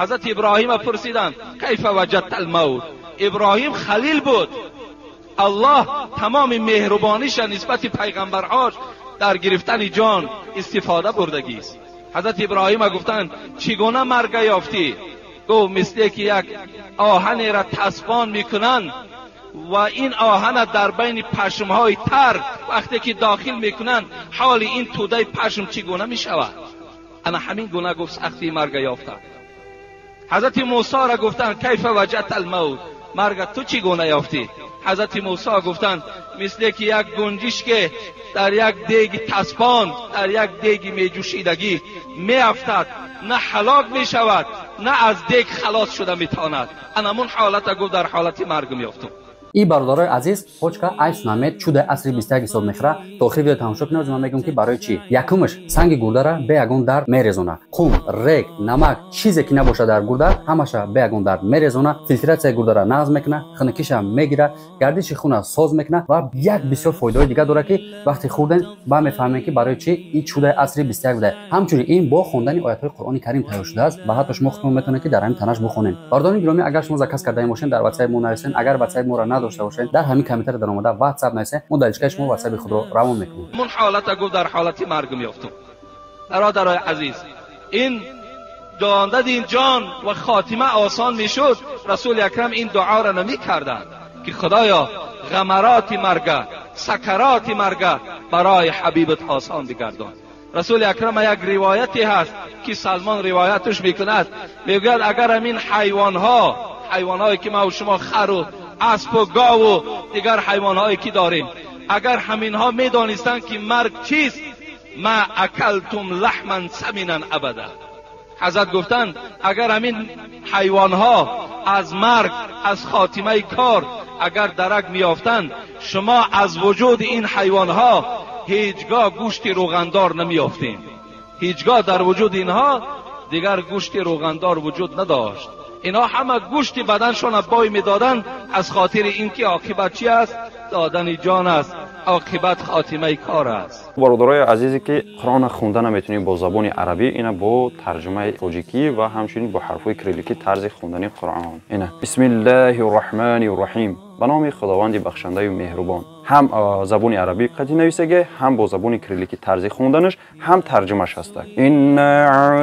حضرت ابراهیم پرسیدند کیف وجدت الموت؟ ابراهیم خلیل بود. الله تمام مهربانیش نسبت پیغمبرهاش در گرفتن جان استفاده بردگی است. حضرت ابراهیم گفتند چگونه مرگ یافتی؟ گفت مثل که یک آهنی را تسبان میکنند و این آهن در بین پشمهای تر وقتی که داخل میکنند حال این توده پشم چگونه میشود؟ انا همین گونه گفت سختی مرگ یافته. حضرت موسی را گفتند کیف وجدت الموت؟ مرگ تو چگونه یافتی؟ حضرت موسی گفتند مثل که یک گنجشک که در یک دیگ تسبان، در یک دیگ میجوشیدگی میافتد، نه هلاک میشود نه از دیگ خلاص شده میتواند. انمون حالت گفت در حالت مرگ میافتم. И бародарои азиз, почка ай Сунамед чудаи асри 21 ҳисоб мехӯра. То охири видео тамошо кунед, ман мегӯям, ки барои чӣ. Якумаш, санги гурдара бе ягон дард мерезона. Қум, рег, намак, чизе ки набошад дар гурда, ҳамаша бе ягон дард мерезона. Филтратсияи гурдара нағз мекуна, хунукиша мегира, гардиши хуна соз мекуна ва як бисёр фоидаҳои дигар дорад, ки вақте хӯрдем ба мефаҳмем, ки барои чӣ ин чудаи асри 21 буда. Ҳамчунин ин бо хондани оятҳои Қуръони Карим тайёр шудааст ва ҳатто шумо худтон метавонед, ки дар ҳамин танаш бихонед. Бародарони гиромӣ, агар шумо заказ кардаем бошед, дар ватсапи мо нависед. Агар ватсапи моро надошта бошед, дар ҳамин комментарий дар омада ватсап нависед, мо дар личкаи шумо ватсапи худро равон мекунем. Мун ҳолата гуфт дар ҳолати марг меёфтум. Бародарои азиз, ин додани ҷон ва خاتمه آسان میشد، رسول اکرم این دعا را نمیکردند که خدایا غمرات مرگ، سکرات مرگ برای حبیبت آسان بگردان. رسول اکرم یک روایتی هست که سلمان روایتش میکند، میگوید اگر همین حیوانها، حیوانهایی که ما و شما خر و اسب و گاو و دیگر حیوانهایی که داریم، اگر همینها میدانستند که مرگ چیست، ما اکلتم لحما سمینا ابدا. حضرت گفتند اگر همین حیوانها از مرگ، از خاتمه کار اگر درک میافتند، شما از وجود این حیوانها هیچگاه گوشت روغندار نمیافتین. هیچگاه در وجود اینها دیگر گوشت روغندار وجود نداشت. اینها همه گوشت بدنشان بای میدادند از خاطر اینکه عاقبت چی است؟ دادن جان است، عاقبت خاتمه کار است. Бародарои азизе, ки Қуръона хонда наметунем бо забони арабӣ, ина бо тарҷумаи тоҷикӣ ва ҳамчунин бо ҳарфҳои кирилликӣ тарзи хондани Қуръон. Ина: Бисмиллаҳи рраҳмани рраҳим, ба номи Худованди бахшандаю меҳрубон. Ҳам забони арабӣ қатъи нависаге, ҳам бо забони кирилликӣ тарзи хонданаш, ҳам тарҷумаш ҳаста. Инна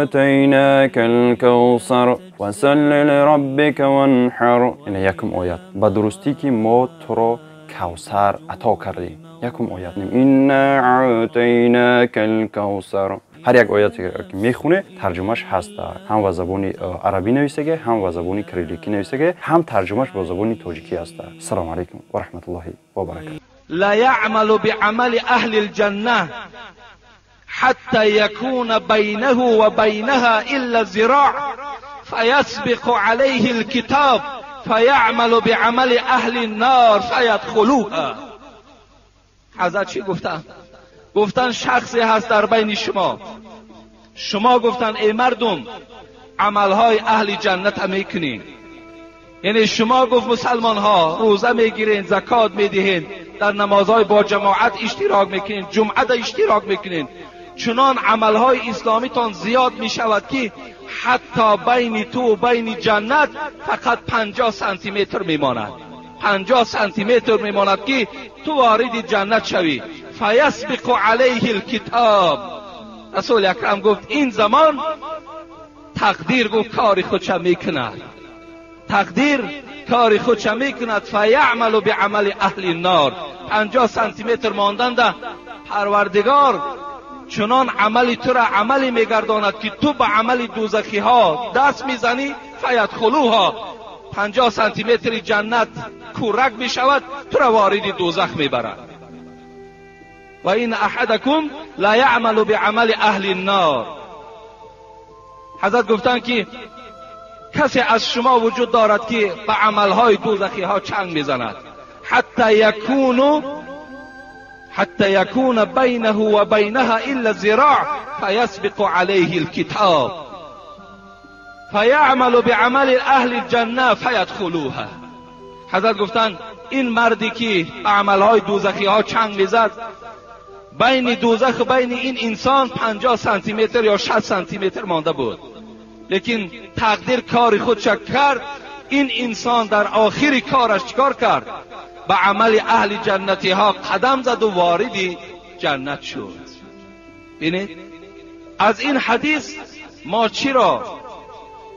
аътайнака лкавсар фасалли лираббика ванҳар. Ина якум оят: ба дурустӣ, ки мо туро Кавсар ато кардем. Якум оят: инна аътайнака лкавсар. Ҳар як ояте ки мехоне, тарҷумаш ҳаста. Ҳам ба забони арабӣ нависаге, ҳам ба забони кирилликӣ нависаге, ҳам тарҷумаш бо забони тоҷикӣ ҳаста. Ассалому алайкум ва раҳматуллоҳи ва баракату. لا يعمل بعمل أهل الجنة حتى يكون بينه وبينها إلا ذراع فيسبق عليه الكتاب فيعمل بعمل أهل النار فيدخلوها. حضرت چی گفتن؟ گفتن شخصی هست در بین شما. شما گفتن ای مردم، عملهای اهل جنت هم میکنین، یعنی شما گفت مسلمان ها روزه میگیرین، زکات میدهین، در نمازهای با جماعت اشتراک میکنین، جمعه در اشتراک میکنین، چنان عملهای اسلامیتان زیاد میشود که حتی بین تو و بین جنت فقط 50 سانتی متر میماند، 50 سانتی متر میماند که تو وارد جنت شوی. فیسبق علیه الکتاب. رسول اکرم گفت این زمان تقدیر گفت کار خودش میکند، تقدیر کار خودش میکند. فیعمل بعمل اهل النار. 50 سانتی متر ماندن ده پروردگار چنان عملی تو را عملی میگرداند که تو به عمل دوزخی ها دست میزنی. فیدخلوها. 50 سانتی متر جنت کورک میشود، تو را وارد دوزخ میبرد. و این احدکم لا یعمل بعمل اهل النار. حضرت گفتند که کسی از شما وجود دارد که به عملهای دوزخی ها چنگ میزند، حتی یکون بینه و بینها الا ذراع فیسبق علیه الکتاب فیعمل بعمل اهل الجنه فیدخلوها. حضرت گفتند این مردی که به عملهای دوزخی ها چنگ میزد، بین دوزخ و بین این انسان 50 سانتی متر یا 60 سانتی متر مانده بود. Лекин тақдир кори худша кард. Ин инсон дар охири кораш чикор кард? Ба амали аҳли ҷаннатиҳо қадам заду вориди ҷаннат шуд. Бинед, аз ин ҳадис мо чиро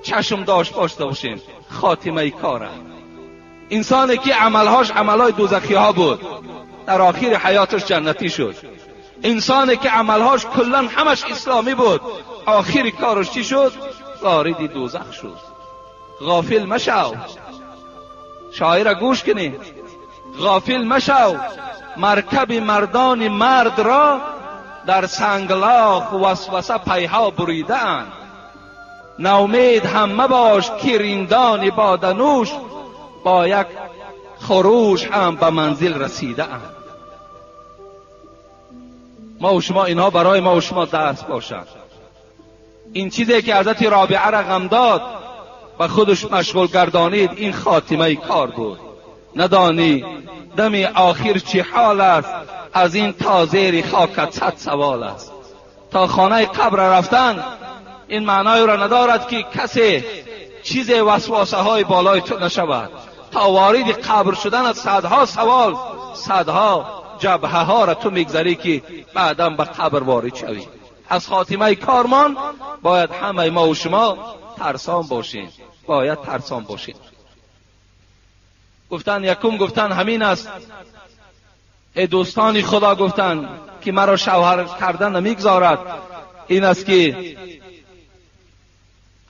чашм дошт бошем? Хотимаи кора. Инсоне ки амалҳош амалҳои дӯзахиҳо буд, дар охири ҳаёташ ҷаннатӣ шуд. Инсоне ки амалҳош куллан ҳамаш исломӣ буд, охири кораш чӣ шуд? Вориди дӯзах шуд. Ғофил машав. Шоира гӯш кунед. Ғофил машав, маркаби мардони мард ро дар санглох васваса пайҳо буридаанд. Наумед ҳам мабош ки риндони боданӯш бо як хуруш ҳам ба манзил расидаанд. Мо ва шумо инҳо барои мо ва шумо дарс бошад. Ин чизе ки ҳазрати Робиа ра ғам дод, ба худаш машғул гардонид, ин хотимаи кор буд. Надонӣ дами охир чӣ ҳол аст, аз ин то зери хокат сад савол аст. То хонаи қабр рафтан ин маъноеро надорад ки касе чизе васвасаҳои болои ту нашавад. То вориди қабр шудан аз садҳо савол, садҳо ҷабҳаҳоро ту мегзарӣ ки баъдан ба қабр ворид шавӣ. Аз хотимаи кормон бояд ҳамаи мо ва шумо тарсон бошем. Бояд тарсон бошем. Гуфтан якум, гуфтан ҳамин аст. Эй дӯстони Худо, гуфтан ки маро шавҳар кардан намегзорад, ин аст ки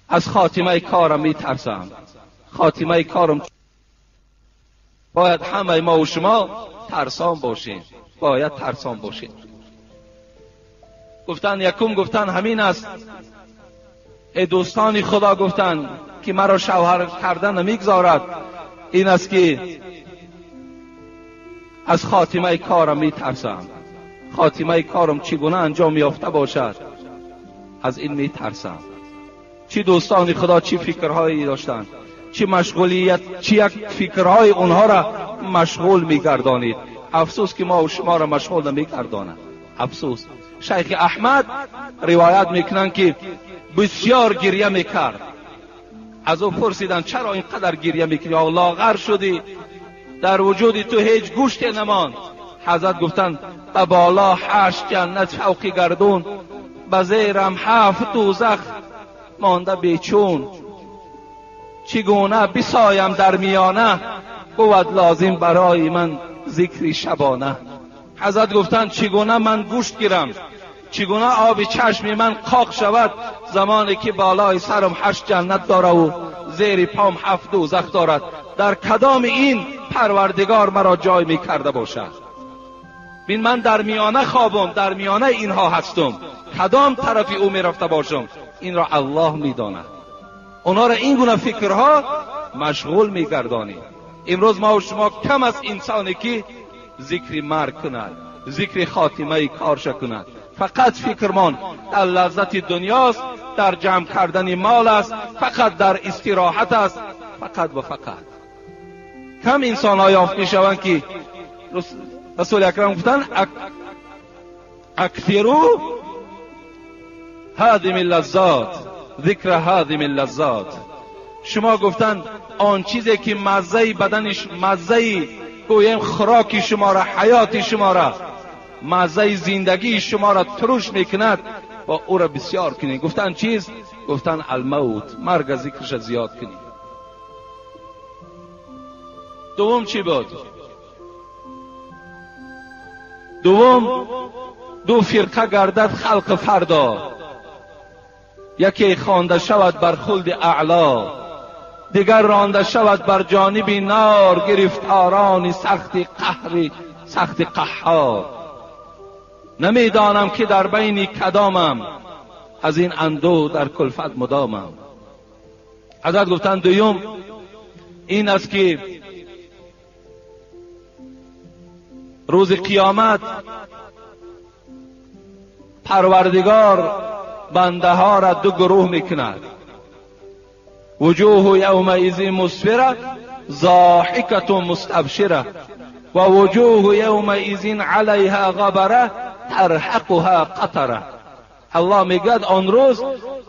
аз хотимаи корам метарсам. Хотимаи корам бояд ҳамаи мо ва шумо тарсон бошем. Бояд тарсон бошем. Гуфтан якум, гуфтан ҳамин аст. Эй дӯстони Худо, гуфтан ки маро шавҳар кардан намегзорад, ин аст ки аз хотимаи корам метарсам. Хотимаи корам чӣ гуна анҷом ёфта бошад, аз ин метарсам. Чӣ дӯстони Худо чӣ фикрҳое доштанд, чӣ машғулият, чӣ як фикрҳои онҳоро машғул мегардонид. Афсӯс ки мо ва шуморо машғул намегардонад. Афсӯс. Шайхи Аҳмад ривоят мекунанд ки бисёр гиря мекард. Аз ӯ пурсиданд чаро ин қадар гиря мекунӣ, лоғар шудӣ, дар вуҷуди ту ҳеҷ гӯште намонд. Ҳазрат гуфтанд ба боло 8 ҷаннат фавқи гардун, ба зерам 7 дӯзах монда бечун. Чӣ гуна бисоям дар миёна, бувад лозим барои ман зикри шабона. Ҳазрат гуфтанд чӣ гуна ман гӯшт гирам, чӣ гуна оби чашми ман қоқ шавад замоне ки болои сарам 8 ҷаннат дорад ва зери пом 7 дӯзах дорад. Дар кадоми ин парвардигор маро ҷой мекарда бошад? Бин, ман дар миёна хобам, дар миёнаи инҳо ҳастам, кадом тарафи ӯ мерафта бошам, инро Аллоҳ медонад. Онҳоро ин гуна фикрҳо машғул мегардонид. Имрӯз мо ва шумо кам аст инсоне ки зикри марг кунад, зикри хотимаи корша кунад. Фақат фикрмон дар лаззати дунёст, дар ҷамъ кардани мол аст, фақат дар истироҳат аст, фақат ва фақат. Кам инсонҳо ёфт мешаванд ки Расули Акрам гуфтанд аксиру ҳадими лаззот, зикра ҳадими лаззот. Шумо гуфтанд он чизе ки маззаи баданиш, маззаи гӯем хӯроки шуморо, ҳаёти шуморо, маззаи зиндагии шуморо туруш мекунад, бо ӯро бисёр кунед. Гуфтанд чиз? Гуфтанд алмавт, марга зикрша зиёд кунед. Дуввум чӣ буд? Дуввум, ду фирқа гардад халқи фардо, яке хонда шавад бар хулди аъло, дигар ронда шавад бар ҷониби нор, гирифторони сахти қаҳри сахти қаҳҳор. Намедонам ки дар байни кадомам, аз ин андӯ дар кулфат мудомам. Ҳазрат гуфтанд дуюм ин аст ки рӯзи қиёмат парвардигор бандаҳоро ду гурӯҳ мекунад. وجوه يومئذ مسفرة ضاحكة مستبشرة ووجوه يومئذ عليها غبرة ترهقها قترة. الله میگوید آن روز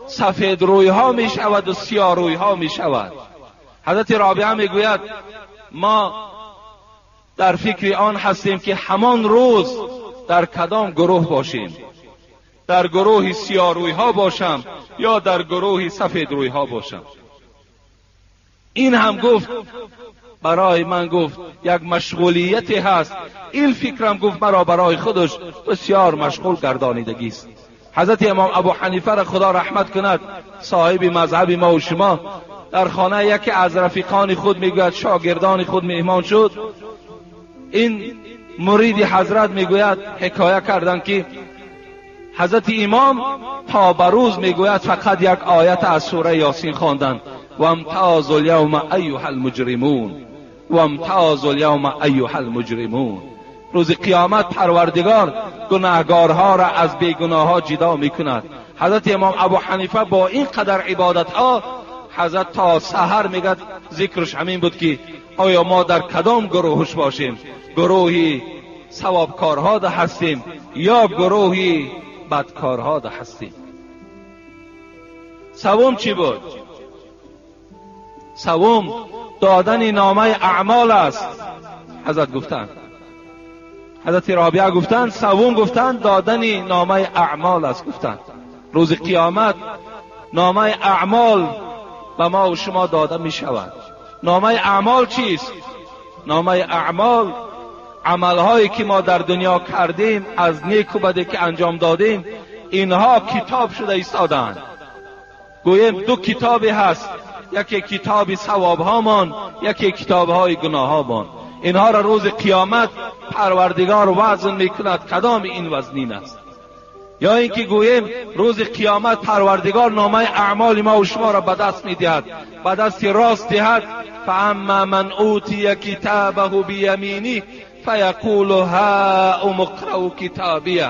سفید روی ها می شود و سیاه روی ها می شود. حضرت رابعه میگوید ما در فکر آن هستیم که همان روز در کدام گروه باشیم، در گروه سیاه روی ها باشم یا در گروه سفید روی ها باشم. این هم گفت برای من، گفت یک مشغولیتی هست، این فکرم گفت مرا برای خودش بسیار مشغول گردانیدگی است. حضرت امام ابو حنیفه را خدا رحمت کند، صاحب مذهب ما و شما، در خانه یکی از رفیقان خود میگوید شاگردان خود مهمان شد. این مرید حضرت میگوید حکایه کردن که حضرت امام تا به روز میگوید فقط یک آیت از سوره یاسین خواندند: و امتاز الیوم ایها المجرمون، و امتاز الیوم ایها المجرمون. روز قیامت پروردگار گناهگارها را از بیگناهها جدا میکند. حضرت امام ابو حنیفه با این قدر عبادتها، حضرت تا سحر میگد ذکرش همین بود که آیا ما در کدام گروهش باشیم، گروهی ثوابکارها ده هستیم یا گروهی بدکارها ده هستیم. سوم چی بود؟ سوم دادن نامه اعمال است. حضرت گفتند، حضرت رابعه گفتند، سوم گفتند دادن نامه اعمال است. گفتند روز قیامت نامه اعمال به ما و شما داده می شود. نامه اعمال چیست؟ نامه اعمال عملهایی که ما در دنیا کردیم، از نیک و بدی که انجام دادیم، اینها کتاب شده ایستادند. گوییم دو کتابی هست، یکی کتاب ثواب هامان، یکی کتاب های گناه هامان. اینها را روز قیامت پروردگار وزن میکند، کدام این وزنین است. یا اینکه گوییم روز قیامت پروردگار نامه اعمال ما و شما را به دست میدهد، به دست راست دهد. فاما من اوتی کتابه بیمینه فیقول هاؤم اقرءوا کتابیه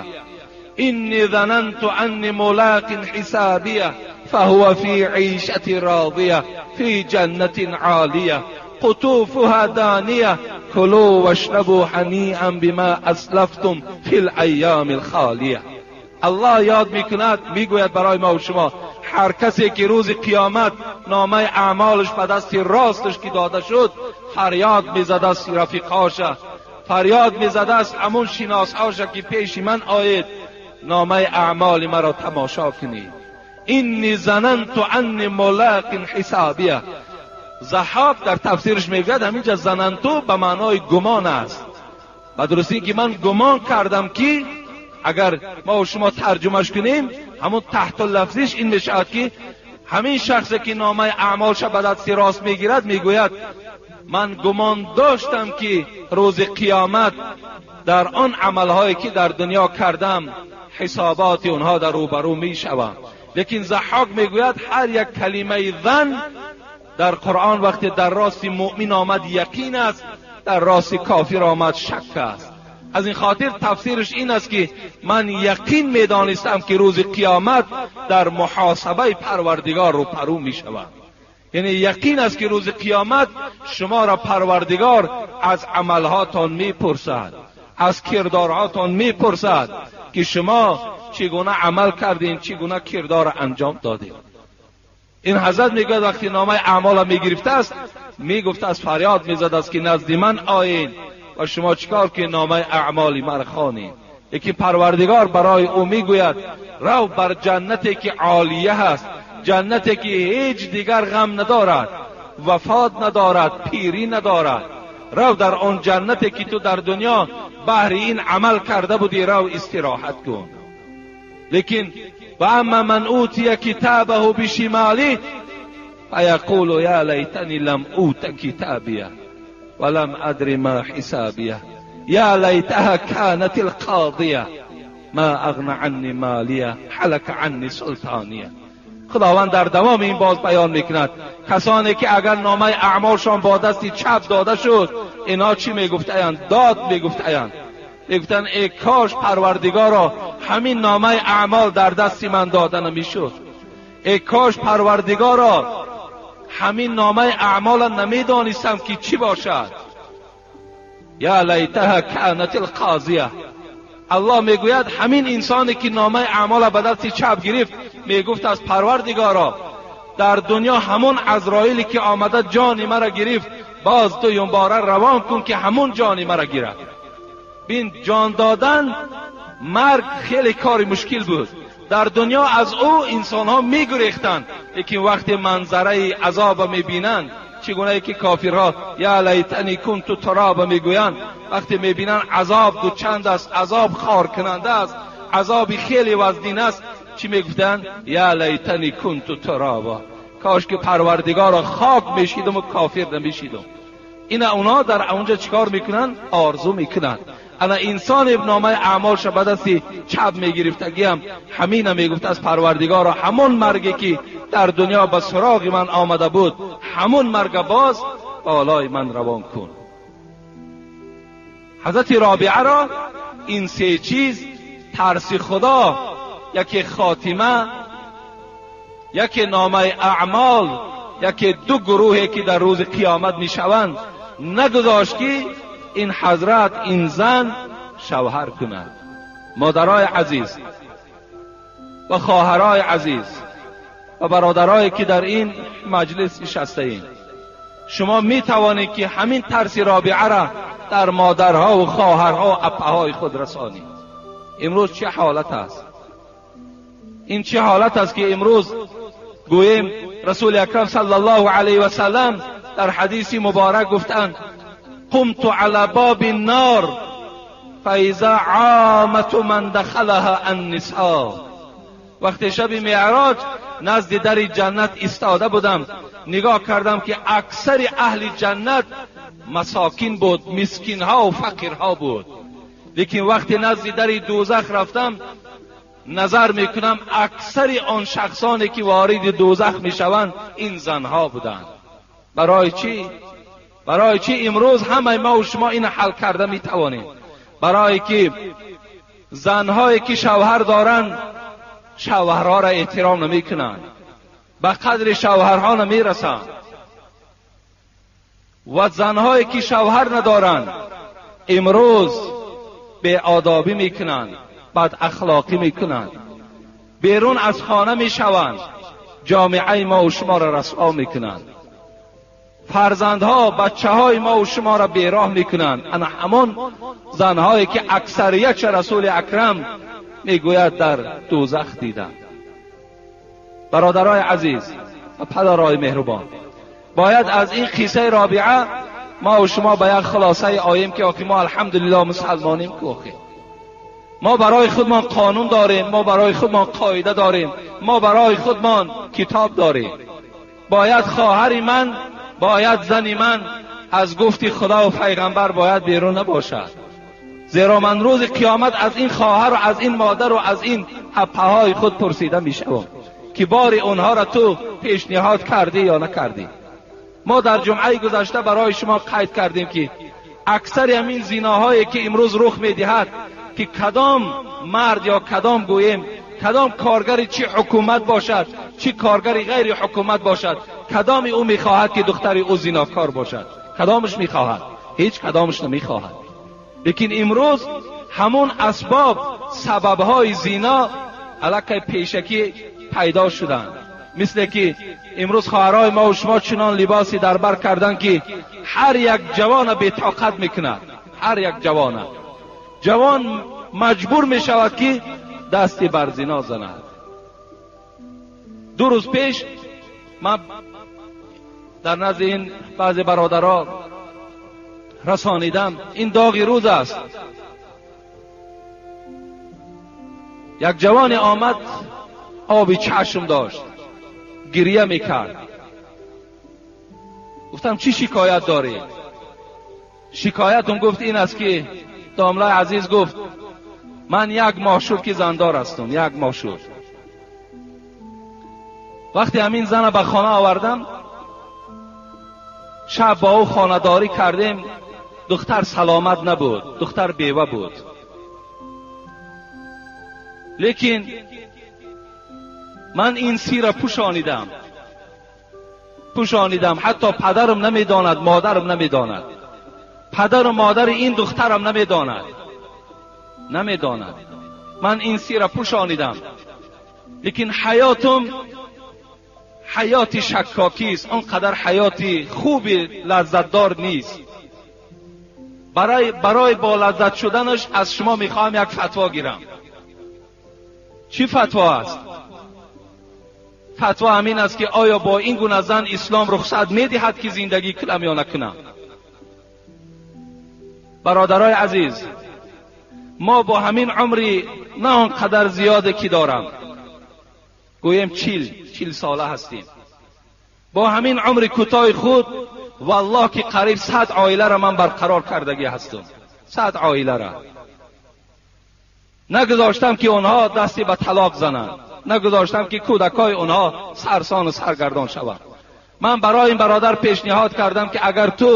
انی ظننت انی ملاق حسابیه فهو فی عیشة راضیه فی جنة عالیه قطوفها دانیه کلوا واشربوا هنیئا بما اسلفتم فی الایام الخالیه. الله یاد میکند، میگوید برای ما و شما هر کسی که روز قیامت نامه اعمالش به دست راستش که داده شد، فریاد میزده است رفیقهاش، فریاد میزده است همون شناسهاش که پیش من آید، نامه اعمال مرا تماشا کنید. انی ظننت انی ملاق حسابیه. ضحاک در تفسیرش میگوید همینجا ظننتو به معنای گمان است، و درستی که من گمان کردم که اگر ما و شما ترجمهش کنیم همون تحت لفظیش این میشود که همین شخصی که نامه اعمالش به دست راست میگیرد میگوید من گمان داشتم که روز قیامت در آن عملهایی که در دنیا کردم حسابات اونها در روبرو میشوند. لیکن ضحاک میگوید هر یک کلمه ظن در قرآن وقتی در راست مؤمن آمد یقین است، در راست کافر آمد شک است. از این خاطر تفسیرش این است که من یقین میدانستم که روز قیامت در محاسبه پروردگار رو پرو می شود. یعنی یقین است که روز قیامت شما را پروردگار از عملهاتان میپرسد، از کردارهاتان میپرسد که شما چگونه عمل کردین، چگونه کردار انجام دادین. این حضرت میگوید وقتی نامه اعمال میگرفته است، میگفت از فریاد میزد است که نزد من آیین و شما چیکار که نامه اعمالی مرا خوانید. یکی پروردگار برای او میگوید رو بر جنتی که عالیه هست، جنتی که هیچ دیگر غم ندارد، وفات ندارد، پیری ندارد. رو در آن جنتی که تو در دنیا بهر این عمل کرده بودی، رو استراحت کن. لیکن و اما من اوتی کتابه بشماله فیقول یا لیتنی لم اوت کتابیه ولم ادر ما حسابیه یا لیتها كانت القاضیه ما اغنى عنی مالیه هلک عنی سلطانیه. خداوند در دوام این باز بیان میکند کسانی که اگر نامه اعمالشان با دست چپ داده شد، اینا چی میگفتند؟ داد میگفتند، میگفتند ای کاش پروردگارا همین نامه اعمال در دست من داده نمیشد، ای کاش پروردگارا همین نامه اعمال نمیدانستم که چی باشد. یا لیتها کانت القاضیه. الله میگوید همین انسانی که نامه اعمال به دست چپ گرفت، میگفت از پروردگارا در دنیا همون عزرائیلی که آمده جان مرا گرفت، باز دویم باره روان کن که همون جان مرا گیرد. بین، جان دادن، مرگ خیلی کار مشکل بود. در دنیا از او انسان ها میگریختند، لیکن وقتی منظره عذاب میبینند، چگونه که کافرها یا لیتنی کنت ترابا میگویند، وقتی میبینند عذاب دو چند است، عذاب خار کننده است، عذاب خیلی وزنین است، چی میگفتند؟ یا لیتنی کنت ترابا، کاش که پروردگارا خاک میشیدم و کافر نمیشیدم. اینا اونا در اونجا چیکار میکنن؟ آرزو میکنن. انا انسان نامه اعمالش به دست چپ میگرفتگی هم همین میگفت از پروردگارا همون مرگی که در دنیا به سراغ من آمده بود، همون مرگ باز بالای من روان کن. حضرت رابعه را این سه چیز، ترس خدا، یکی خاتمه، یکی نامه اعمال، یکی دو گروهی که در روز قیامت میشوند، نگذاشت که این حضرت، این زن شوهر کند. مادرای عزیز و خواهرای عزیز و برادرایی که در این مجلس نشسته ایم، شما می توانید که همین ترس رابعه را در مادرها و خواهرها و اپه‌های خود رسانید. امروز چه حالت است؟ این چه حالت است که امروز گوییم رسول اکرم صلی الله علیه و سلم در حدیث مبارک گفتند قمت على باب النار فاذا عامة من دخلها النساء. وقتی شب معراج نزد در جنت ایستاده بودم، نگاه کردم که اکثر اهل جنت مساکین بود، مسکین ها و فقیرها بود. لیکن وقتی نزد در دوزخ رفتم، نظر میکنم اکثر آن شخصانی که وارد دوزخ میشوند این زنها بودند. برای چی؟ برای چی امروز همه ما و شما این حل کرده میتوانیم؟ برای که زنهایی که شوهر دارند شوهرها را احترام نمیکنند، به قدر شوهرها نمیرسند، و زنهایی که شوهر ندارند امروز بی آدابی میکنند، بد اخلاقی میکنند، بیرون از خانه میشوند، جامعه ما و شما را رسوا میکنند، فرزندها، بچه های ما و شما را بیراه میکنند. انا همان زنهایی که اکثریت رسول اکرم میگوید در دوزخ دیدند. برادرای عزیز و پدرای مهربان، باید از این قصه رابعه ما و شما به یک خلاصه آییم که آخی ما الحمدلله مسلمانیم، که آخی ما برای خودمان قانون داریم، ما برای خودمان قاعده داریم، ما برای خودمان کتاب داریم. باید خواهر من، باید زن من از گفتی خدا و پیغمبر باید بیرون نباشد، زیرا من روز قیامت از این خواهر و از این مادر و از این اپه خود پرسیده میشوم که باری اونها را تو پیشنهاد کردی یا نکردی. ما در جمعه گذشته برای شما قید کردیم که اکثر همین زیناهایی که امروز رخ میدهد که کدام مرد یا کدام گوییم کدام کارگر چی حکومت باشد چی کارگر غیر حکومت باشد، کدام او میخواهد که دختر او زیناکار باشد؟ کدامش میخواهد؟ هیچ کدامش نمیخواهد. لیکن امروز همون اسباب، سببهای زینا علاقه پیشکی پیدا شدند. مثل که امروز خواهرای ما و شما چنان لباسی در بر کردن که هر یک جوان بی طاقت میکند. هر یک جوان مجبور میشود که دستی بر زینا زند. 2 روز پیش من در نزد این بعض برادرها رسانیدم، این داغ روز است. یک جوان آمد، آبی چشم داشت، گریه میکرد. گفتم چی شکایت داری؟ شکایتم گفت این است که داملای عزیز گفت من 1 ماه شد که زندار هستم، 1 ماه شد. وقتی همین زن به خانه آوردم، شب با او خانه داری کردیم، دختر سلامت نبود، دختر بیوه بود. لیکن من این سیر را پوشانیدم، حتی پدرم نمیداند، مادرم نمیداند، پدر و مادر این دخترم نمیداند. Намедонад. Ман ин сира пӯшонидам, лекин ҳаётум ҳаёти шаккокӣ аст, он қадар ҳаёти хуби лаззатдор нест. Барои бо лаззат шуданаш аз шумо мехоҳам як фатво гирам. Чӣ фатво аст? Фатво ҳамин аст, ки оё бо ин гуна зан ислом рухсат медиҳад, ки зиндагӣ кунам ё накунам? Бародарои азиз, мо бо ҳамин умри на он қадар зиёде ки дорам, гӯем 40 сола ҳастем, бо ҳамин умри кӯтоҳи худ валлоҳ ки қариб 100 оиларо ман барқарор кардагӣ ҳастам. 100 оиларо нагузоштам, ки онҳо дасти ба талоқ зананд, нагузоштам, ки кӯдакҳои онҳо сарсону саргардон шаванд. Ман барои ин бародар пешниҳод кардам, ки агар ту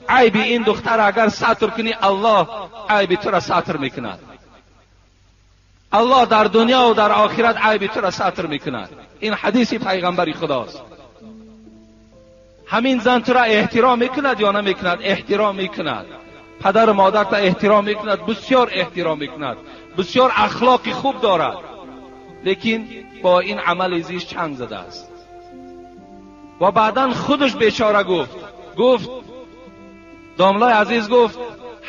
айби ин духтар агар сатр кунӣ, Аллоҳ айби тура сатр мекунад. Аллоҳ дар дунё ва дар охират айби тура сатр мекунад. Ин ҳадиси пайғамбари худост. Ҳамин зан тура эҳтиром мекунад ё намекунад? Эҳтиром мекунад. Падару модарта эҳтиром мекунад, бисёр эҳтиром мекунад, бисёр ахлоқи хуб дорад, лекин бо ин амали зишт чанг задааст. Ва баъдан худаш бечора гуфт домлаи азиз, гуфт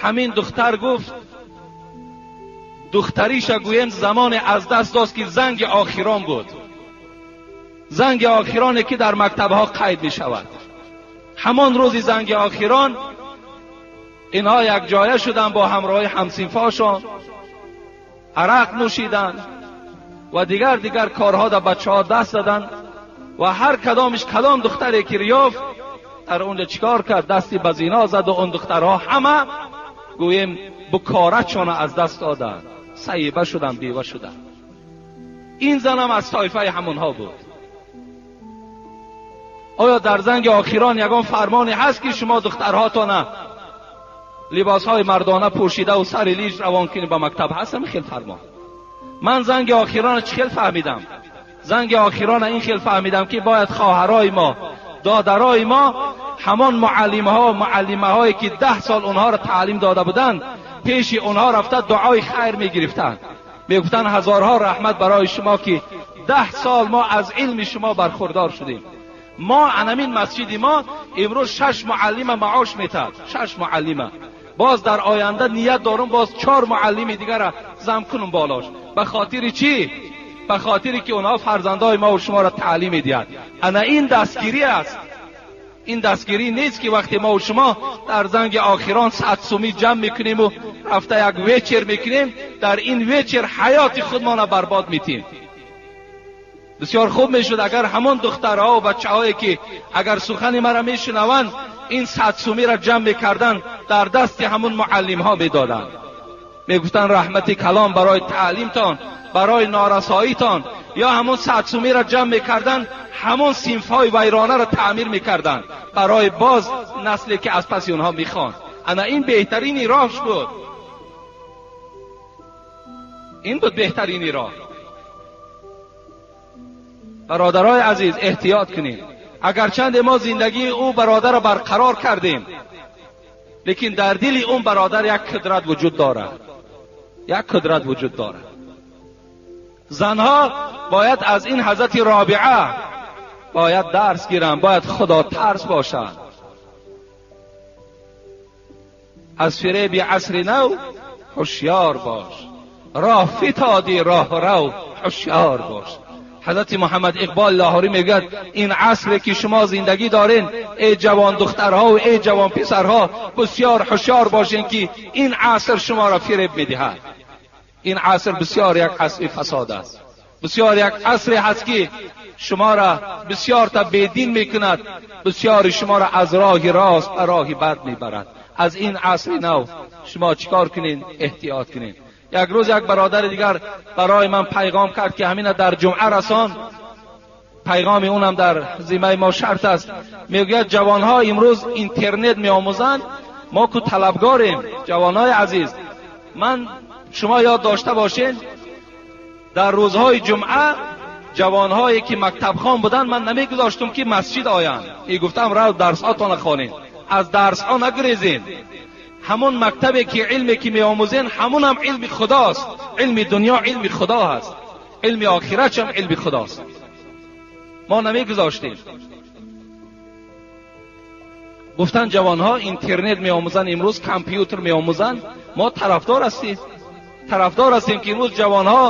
ҳамин духтар, гуфт духтариша гӯем замоне аз даст дод, ки занги охирон буд, занги охироне ки дар мактабҳо қайд мешавад. Ҳамон рӯзи занги охирон инҳо якҷоя шуданд бо ҳамроҳи ҳамсинфошон, арақ нӯшиданд ва дигар корҳо дар бачаҳо даст заданд ва ҳар кадомиш кадом духтаре ки ёфт, дар онҷа чикор кард? Дасти ба зино зад ва он духтарҳо ҳама гӯем букоратшона аз даст доданд, саиба шуданд, бева шуданд. Ин занам аз тоифаи ҳамонҳо буд. Оё дар занги охирон ягон фармоне ҳаст, ки шумо духтарҳотона либосҳои мардона пӯшидаву сари лиш равон кунед ба мактаб? Ҳаст ҳамин хел фармон? Ман занги охирона чӣ хел фаҳмидам? Занги охирона ин хел фаҳмидам, ки бояд хоҳарои мо, додарои мо ҳамон муаллимҳо, муаллимаҳое ки 10 сол онҳоро таълим дода буданд, пеши онҳо рафта дуои хайр мегирифтанд, мегуфтанд: ҳазорҳо раҳмат барои шумо, ки 10 сол мо аз илми шумо бархурдор шудем. Мо анамин масҷиди мо имрӯз 6 муаллима маош метаҳад, 6 муаллима. Боз дар оянда ният дорум боз 4 муаллими дигара зам кунум болош. Ба хотири чӣ? Ба хотире ки онҳо фарзандои мо шуморо таълим медиҳад. Ана ин дастгирӣ аст. Ин дастгирӣ нест, ки вақте мо шумо дар занги охирон 100 сумӣ ҷамъ мекунем ва рафта як вечер мекунем, дар ин вечер ҳаёти худмона барбод метиҳем. Бисёр хуб мешуд, агар ҳамон духтарҳо ва бачаҳое ки агар сухани маро мешунаванд, ин 100 сумиро ҷамъ мекарданд, дар дасти ҳамон муаллимҳо медоданд, мегуфтанд: раҳмати калом барои таълимтон, барои норасоитон. Ё ҳамон 100 сумиро ҷамъ мекарданд, ҳамон синфҳои вайронаро таъмир мекарданд барои боз насле ки аз паси онҳо мехонд. Ана ин беҳтарини роҳш буд, ин буд беҳтарини роҳ. Бародарои азиз, эҳтиёт кунем. Агарчанде мо зиндагии ӯ бародарро барқарор кардем, лекин дар дили он бародар як қудрат вуҷуд дорад, як қудрат вуҷуд дорад. Занҳо бояд аз ин ҳазрати Робиа бояд дарс гиранд, бояд худотарс бошанд. Аз фиреби асри нав ҳушёр бош, роҳ фитодӣ роҳ рав, ҳушёр бош. Ҳазрати Муҳаммад Иқбол Лоҳурӣ мегӯяд: ин асре ки шумо зиндагӣ дорен, эй ҷавон духтарҳо ва эй ҷавон писарҳо, бисёр ҳушёр бошен, ки ин аср шуморо фиреб медиҳад. Ин аср бисёр як асри фасод аст, бисёр як асре ҳаст, ки шуморо бисёр та бедин мекунад, бисёри шуморо аз роҳи рост ба роҳи бад мебарад. Аз ин асри нав шумо чикор кунед? Эҳтиёт кунед. Як рӯз як бародари дигар барои ман пайғом кард, ки ҳамина дар ҷумъа расон. Пайғоми унам дар зимаи мо шарт аст. Мегӯяд: ҷавонҳо имрӯз интернет меомӯзанд, мо ку талабгорем. Ҷавонҳои азиз, ман шумо ёд дошта бошед, дар рӯзҳои ҷумъа ҷавонҳое ки мактабхон буданд, ман намегузоштум, ки масҷид оянд. Мегуфтам: рав дарсҳотона хонед, аз дарсҳо нагурезед. Ҳамон мактабе ки илме ки меомӯзен, ҳамон ҳам илми худост. Илми дунё илми худо ҳаст, илми охират ҳам илми худост. Мо намегузоштем. Гуфтан ҷавонҳо интернет меомӯзанд, имрӯз компютер меомӯзанд. Мо тарафдор ҳастем, тарафдор ҳастем ки имрӯз ҷавонҳо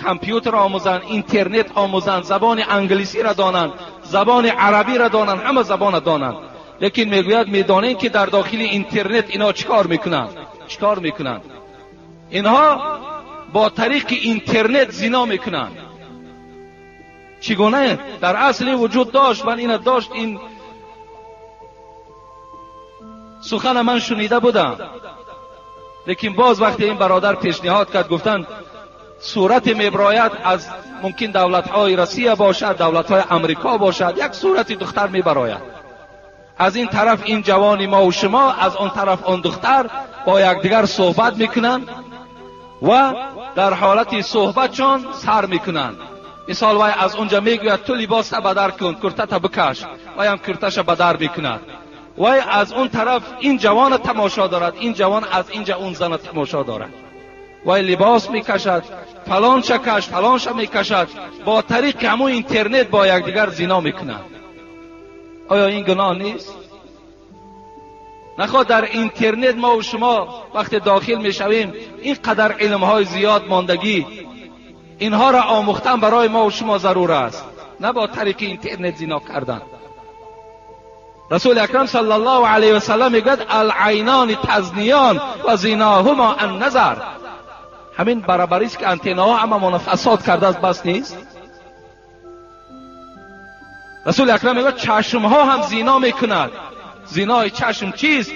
компютер омӯзанд, интернет омӯзанд, забони англисиро донанд, забони арабиро донанд, ҳама забонро донанд. Лекин мегӯяд медонем ки дар дохили интернет инҳо чӣ кор мекунанд? Чӣ кор мекунанд? Инҳо бо тариқи интернет зино мекунанд. Чӣ гуна? Дар асли вуҷуд дошт, ман ина дошт, ин сухана ман шунида будам. Лекин боз вақте ин бародар пешниҳод кард, гуфтанд сурате мебарояд аз мумкин давлатҳои Россия бошад, давлатҳои Амрико бошад, як сурати духтар мебарояд. Аз ин тараф ин ҷавони мо ва шумо, аз он тараф он духтар бо якдигар суҳбат мекунанд ва дар ҳолати суҳбатшон сар мекунанд. Мисол вай аз онҷа мегӯяд ту либоста бадар кун, куртата бикаш, вайам курташа бадар мекунад. Вай аз он тараф ин ҷавона тамошо дорад, ин ҷавон аз инҷа он зана тамошо дорад. Вай либос мекашад, фалонша каш, фалонша мекашад, бо тариқи ҳамон интернет бо якдигар зино мекунанд. Оё ин гуноҳ нест? Нахоҳ дар интернет мо ва шумо вақте дохил мешавем ин қадар илмҳои зиёд мондагӣ, инҳоро омӯхтан барои мо ва шумо зарур аст, на бо тариқи интернет зино кардан. Расули акрам саллаллоҳу алайҳи васаллам мегӯяд алайнони тазниён ва зиноҳумо анназар. Ҳамин баробарист ки антеннаҳо ҳамамонро фасод кардааст, бас нест? Расули акрам мегӯяд чашмҳо ҳам зино мекунад. Зинои чашм чист?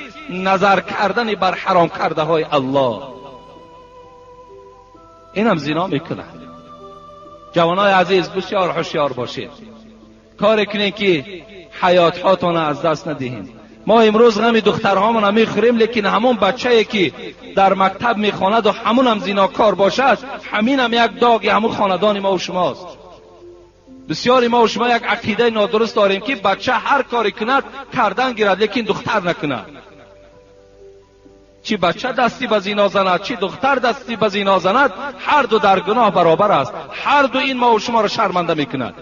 Назар кардани бар ҳаром кардаҳои Аллоҳ. Инам зино мекунад. Ҷавонои азиз, бисёр ҳушёр бошед. Коре кунед ки ҳаётҳотонро аз даст надиҳем. Мо имрӯз ғами духтарҳомонро мехӯрем, лекин ҳамон бачае ки дар мактаб мехонаду ҳамонам зинокор бошад, ҳаминам як доғи ҳамон хонадони мо ва шумост. Бисёри мо ва шумо як ақидаи нодуруст дорем ки бача ҳар коре кунад кардан гирад, лекин духтар накунад. Чӣ бача дасти ба зино занад, чӣ духтар дасти ба зино занад, ҳар ду дар гуноҳ баробар аст. Ҳар ду ин мо ва шуморо шарманда мекунад.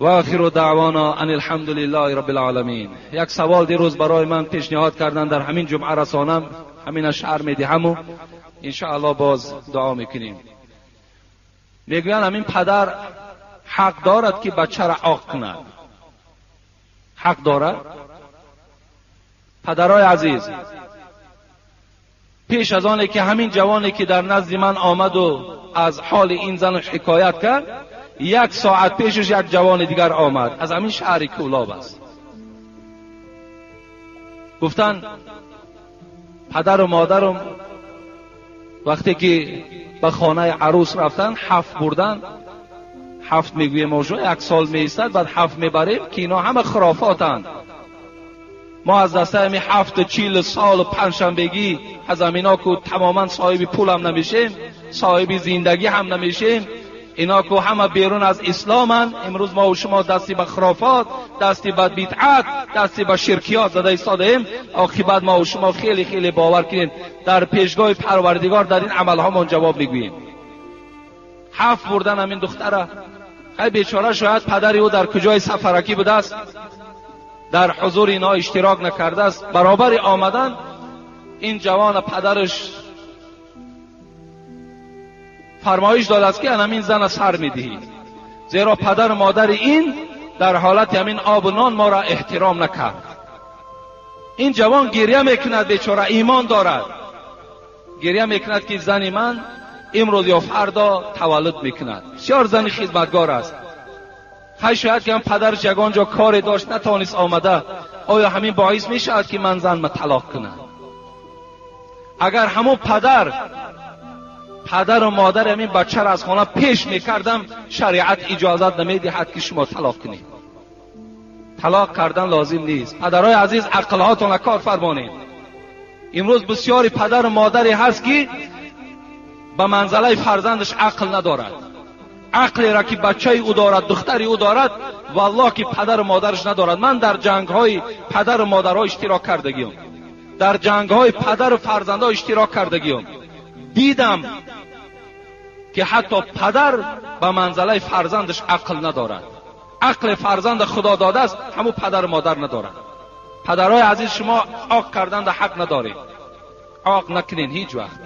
و آخر دعوانا ان الحمد لله رب العالمین. یک سوال دیروز برای من پیشنهاد کردن در همین جمعه رسانم، همین شعر میدهم و انشاءالله باز دعا میکنیم. میگویند همین پدر حق دارد که بچه را عاق کند. حق دارد؟ پدرای عزیز، پیش از آنه که همین جوانی که در نزد من آمد و از حال این زن حکایت کرد، یک ساعت پیشش یک جوان دیگر آمد از همین شهر کولاب است. گفتن پدر و مادرم وقتی که به خانه عروس رفتن هفت بردن، هفت میگویم موضوع یک سال میایستد، بعد هفت میبریم که اینا همه خرافاتند. ما از دسته همی 70 40 سال و پنجشنبگی از همینا که تماما صاحب پول هم نمیشیم، صاحب زندگی هم نمیشیم، اینا که همه بیرون از اسلامن. امروز ما و شما دستی به خرافات، دستی به بدعت، دستی به شرکیات زده ایستاده‌ایم. عاقبت ما و شما خیلی خیلی باور کنید در پیشگاه پروردگار در این عملهامون جواب میگوییم. هفت بردن همین دختره، ای بیچاره شاید پدر او در کجای سفرکی بوده است، در حضور اینا اشتراک نکرده است. برابر آمدن این جوان پدرش فرمایش داد است که همین زن سر میدهی، زیرا پدر و مادر این در حالت همین آب و نان ما را احترام نکرد. این جوان گریه میکند، بیچاره ایمان دارد، گریه میکند که زن من امروز یا فردا تولد میکند. بسیار زن خدمتگار است. خیلی شاید که هم پدرش یگان جا کاری داشت نتوانست آمده، آیا همین باعث میشود که من زن ما طلاق کنم؟ اگر همون پدر و مادر همین بچه را از خانه پیش میکردم، شریعت اجازت نمیدهد که شما طلاق کنید. طلاق کردن لازم نیست. پدرای عزیز، عقلهاتان را کار فرمانید. امروز بسیاری پدر و مادری هست که به منزله فرزندش عقل ندارد. عقلی را که بچه او دارد، دختری او دارد، والله که پدر و مادرش ندارد. من در جنگ های پدر و مادرها اشتراک کردگیم، در جنگ های پدر و فرزندها اشتراک کردگیم، دیدم که حتی پدر به منزله فرزندش عقل ندارد. عقل فرزند خدا داده است، همون پدر و مادر ندارد. پدرای عزیز، شما عاق کردن در حق ندارید، عاق نکنین هیچ وقت.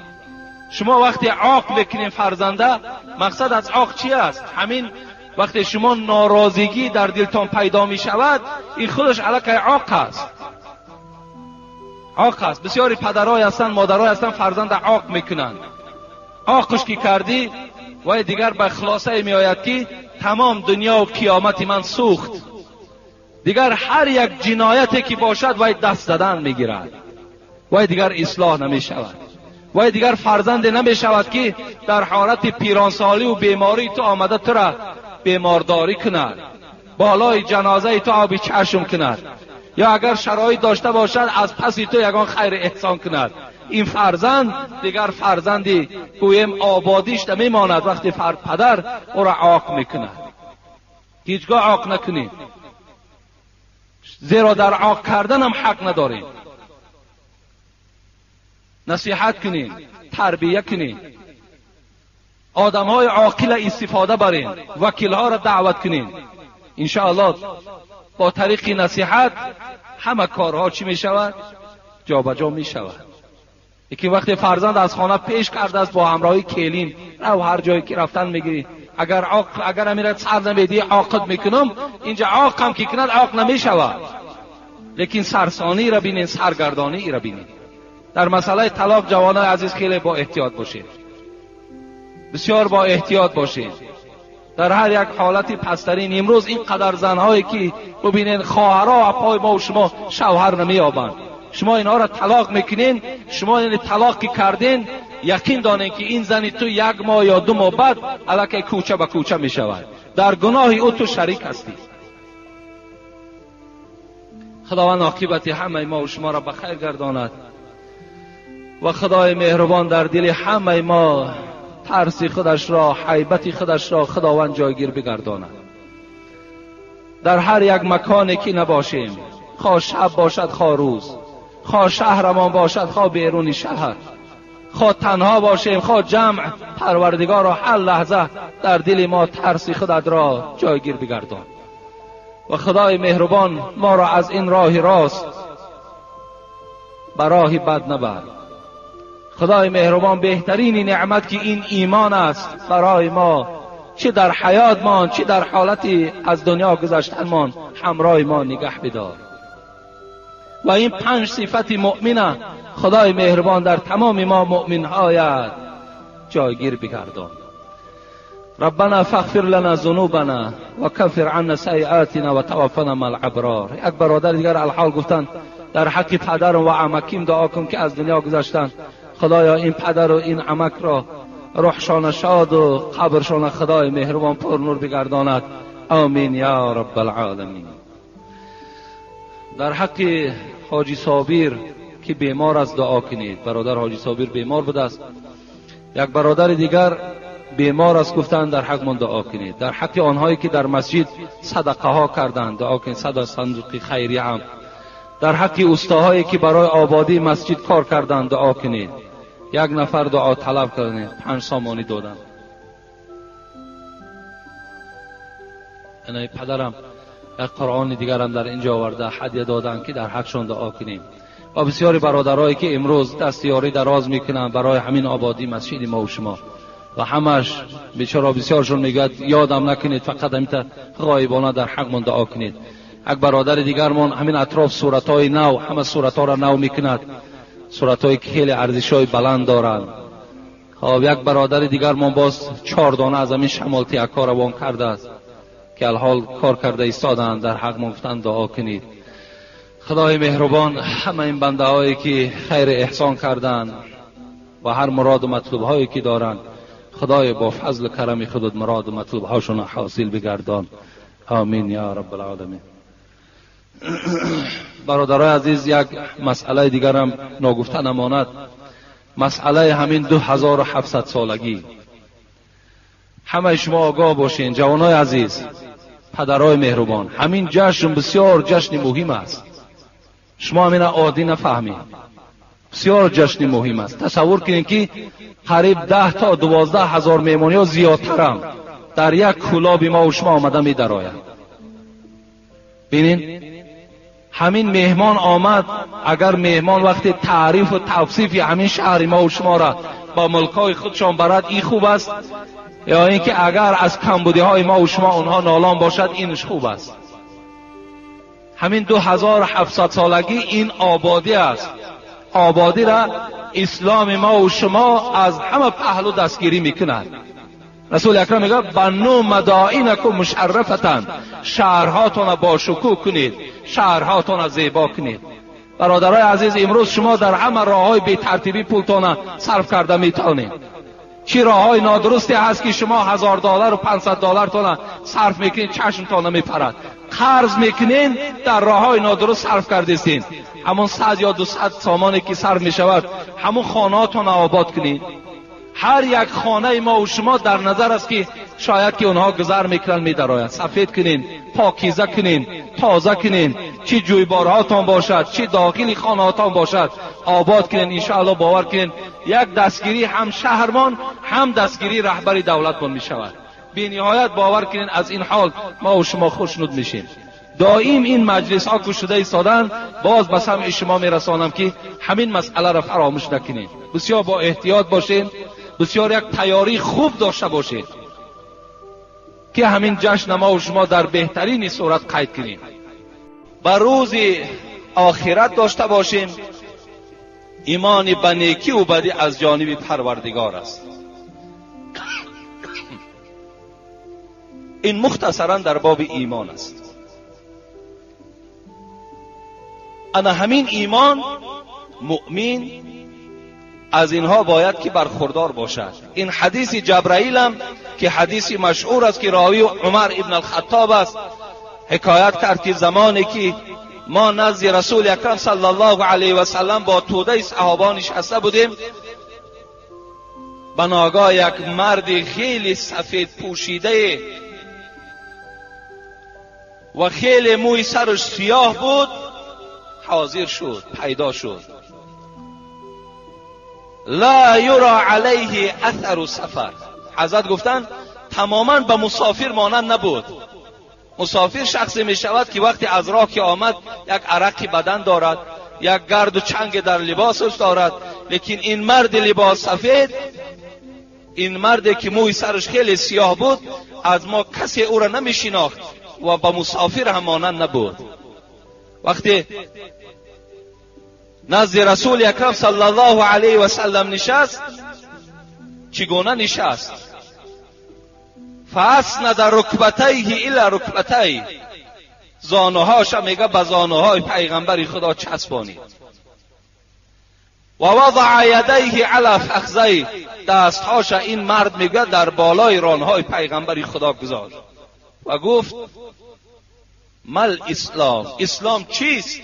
شما وقتی عاق بکنین فرزنده، مقصد از عاق چی است؟ همین وقتی شما ناراضگی در دلتان پیدا می شود، این خودش علاقه عاق است، عاق است. بسیاری پدرای هستند، مادرای هستند، فرزند عاق میکنند. عاقش که کردی و دیگر به خلاصه می آید که تمام دنیا و قیامت من سوخت. دیگر هر یک جنایتی که باشد وای دست زدن میگیرد، وای دیگر اصلاح نمی شود، وای دیگر فرزند نمی شود که در حالت پیرانسالی و بیماری تو آمده تو را بیمارداری کند، بالای جنازه تو آبی چشم کند، یا اگر شرایط داشته باشد از پس تو یگان خیر احسان کند. این فرزند دیگر فرزندی گویم آبادیش نمیماند وقتی فرد پدر او را عاق میکند. هیچگاه عاق نکنید، زیرا در عاق کردن هم حق نداریم. نصیحت کنید، تربیه کنید، آدم های عاقل استفاده برین، وکیل ها را دعوت کنید. انشاءالله با طریق نصیحت همه کارها چی می شود؟ جابجا می شود. یکی وقتی فرزند از خانه پیش کرده است با همراهی کلین رو هر جایی که رفتن میگیری، اگر عاق، اگر امیرت سر نمیدی عاقد میکنم، اینجا عاق هم که کند عاق نمیشود. لیکن سرسانی را بینین، سرگردانی را بینین. در مسئله طلاق جوانای عزیز خیلی با احتیاط باشید، بسیار با احتیاط باشید. در هر یک حالتی پسترین امروز اینقدر زنهایی که ببینین خواهرها و پای ما و شما شوهر نمییابند، شما اینها را طلاق میکنین. شما این طلاق که کردین یقین دانین که این زنی تو یک ماه یا 2 ماه بعد الکی کوچه به کوچه میشود. در گناه او تو شریک هستی. خداوند عاقبت همه ما و شما را به خیر گرداند و خدای مهربان در دل همه ما ترس خودش را، حیبت خودش را خداوند جایگیر بگرداند. در هر یک مکانی که نباشیم، خواه شب باشد خواه روز، خواه شهرمان باشد خواه بیرون شهر، خواه تنها باشیم خواه جمع، پروردگار را هر لحظه در دل ما ترس خودت را جایگیر بگردان و خدای مهربان ما را از این راه راست به راه بد نبر. خدای مهربان بهترین نعمت که این ایمان است برای ما، چه در حیات مان چه در حالت از دنیا گذشتن همراه ما نگه بدار. و این 5 صفت مؤمنه خدای مهربان در تمام ما مؤمن هایت جایگیر بگردان. ربنا فاغفر لنا ذنوبنا و کفر عنا سیئاتنا و توفنا مع الابرار. یک برادر دیگر الحال گفتند در حق پدر و عمکیم دعا کن که از دنیا گذشتند. خدایا این پدر و این عمک را روحشان شاد و قبرشان خدای مهربان پر نور بگرداند. آمین یا رب العالمین. در حق حاجی صابر که بیمار است دعا کنید. برادر حاجی صابر بیمار بوده است. یک برادر دیگر بیمار است، گفتند در حق من دعا کنید. در حق آنهایی که در مسجد صدقه ها کردند دعا کنید، صد صندوق خیریه هم. در حق استاهایی که برای آبادی مسجد کار کردند دعا کنید. یک نفر دعا طلب کردند، 5 سامانی دادند. انا پدرم یک قرآن دیگرم در اینجا آورده هدیه دادند که در حقشان دعا کنیم. و بسیاری برادرایی که امروز دستیاری دراز میکنند برای همین آبادی مسجد ما و شما، و همش بیچاره بسیارشون میگوید یادم نکنید، فقط همیتا غایبانه در حق من دعا کنید. یک برادر دیگرمان همین اطراف صورتهای نو، همه صورتها را نو میکند، صورتهای که خیلی ارزشهای بلند دارند. خب یک برادر دیگرمان باز 4 دانه از همین شمال تیکا روان کرده است که الحال کار کرده ایستادند، در حق ما گفتند دعا کنید. خدای مهربان همه این بنده هایی که خیر احسان کردند و هر مراد و مطلوب هایی که دارند، خدای با فضل و کرم خودت مراد و مطلوب هاشون حاصل بگردان. آمین یا رب العالمین. برادرای عزیز، یک مسئله دیگرم ناگفته نماند، مسئله همین 2700 سالگی. همه شما آگاه باشین جوانای عزیز، Падарой меҳрубон, ҳамин ҷашн бисёр ҷашни муҳим аст. Шумо ҳамина оддӣ нафаҳмед. Бисёр ҷашни муҳим аст. Тасаввур кунед, ки қариб 10 то 12 ҳазор меҳмониҳо зиёдтарам дар як кӯлоби мо шумо омада медарояд. Бинин, ҳамин меҳмон омад. Агар меҳмон вақти таърифу тавсифи ҳамин шаҳри мо шуморо ба мулкҳои худшон барад, ин хуб аст, ё ин ки агар аз камбудиҳои мо шумо онҳо нолон бошад, инш хуб аст. Ҳамин 2700 солагӣ ин ободӣ аст. Ободиро исломи мо шумо аз ҳама паҳлу дастгирӣ мекунад. Расули акрам мегӯяд: банну мадоинакум мушаррафатан, шаҳрҳотонро бошукӯҳ кунед, шаҳрҳотонро зебо кунед. Бародарои азиз, имрӯз шумо дар ҳама роҳҳои бетартибӣ пултонро сарф карда метавонед. Чӣ роҳҳои нодурусте ҳаст, ки шумо $1000 ва $500 сарф мекунед, чашмтон намепарад. Қарз мекунед, дар роҳҳои нодуруст сарф кардистед. Ҳамон 100 ё 200 сомоне ки сарф мешавад, ҳамон хонаҳотонро обод кунед. Ҳар як хонаи мо ва шумо дар назар аст, ки шояд ки онҳо гузар мекунанд, медароянд. Сафед кунед, покиза кунед, тоза кунед, чӣ ҷӯйборҳотон бошад, чӣ дохили хонаҳотон бошад, обод кунед. Иншоаллоҳ бовар кунед, як дастгирӣ ҳам шаҳрмон, ҳам дастгирии раҳбари давлатмон мешавад. Бениҳоят бовар кунед, аз ин ҳол мо ва шумо хушнуд мешем. Доим ин маҷлисҳо кушода истоданд, боз ба самъи шумо мерасонам, ки ҳамин масъаларо фаромӯш накунед. Бисёр бо эҳтиёт бошед, бисёр як тайёрии хуб дошта бошед, ки ҳамин ҷашн мо ва шумо дар беҳтарини сурат қайд кунем. Ба рӯзи охират дошта бошем. Имони ба некӣ ва бадӣ аз ҷониби Парвардигор аст. Ин мухтасаран дар боби имон аст. Ана ҳамин имон, муъмин аз инҳо бояд ки бархурдор бошад. Ин ҳадиси Ҷабраилам, ки ҳадиси машҳур аст, ки ровии Умар ибн алхаттоб аст, ҳикоят кард, ки замоне ки мо назди Расули акрам саллаллоҳу алайҳи васаллам бо тӯдаи саҳобо нишаста будем, ба ногоҳ як марди хеле сафед пӯшидае ва хеле мӯи сараш сиёҳ буд ҳозир шуд, пайдо шуд. Ла юра алайҳи асару сафар. Ҳазрат гуфтанд, тамоман ба мусофир монанд набуд. Мусофир шахсе мешавад, ки вақте аз роҳ ки омад, як арақи бадан дорад, як гарду чанг дар либосаш дорад. Лекин ин марди либос сафед, ин марде ки мӯи сараш хеле сиёҳ буд, аз мо касе ӯро намешинохт ва ба мусофир ҳам монанд набуд. Вақте назди Расули акрам саллаллоҳу алайҳи васаллам нишаст, чӣ гуна нишаст? Фааснада рукбатайҳи ила рукбатай, зонуҳоша мега ба зонуҳои пайғамбари Худо часпонид. Ва вадаа ядайҳи ала фахзай, дастҳоша ин мард мегӯяд дар болои ронҳои пайғамбари Худо гузошт ва гуфт: мал ислом, ислом чист?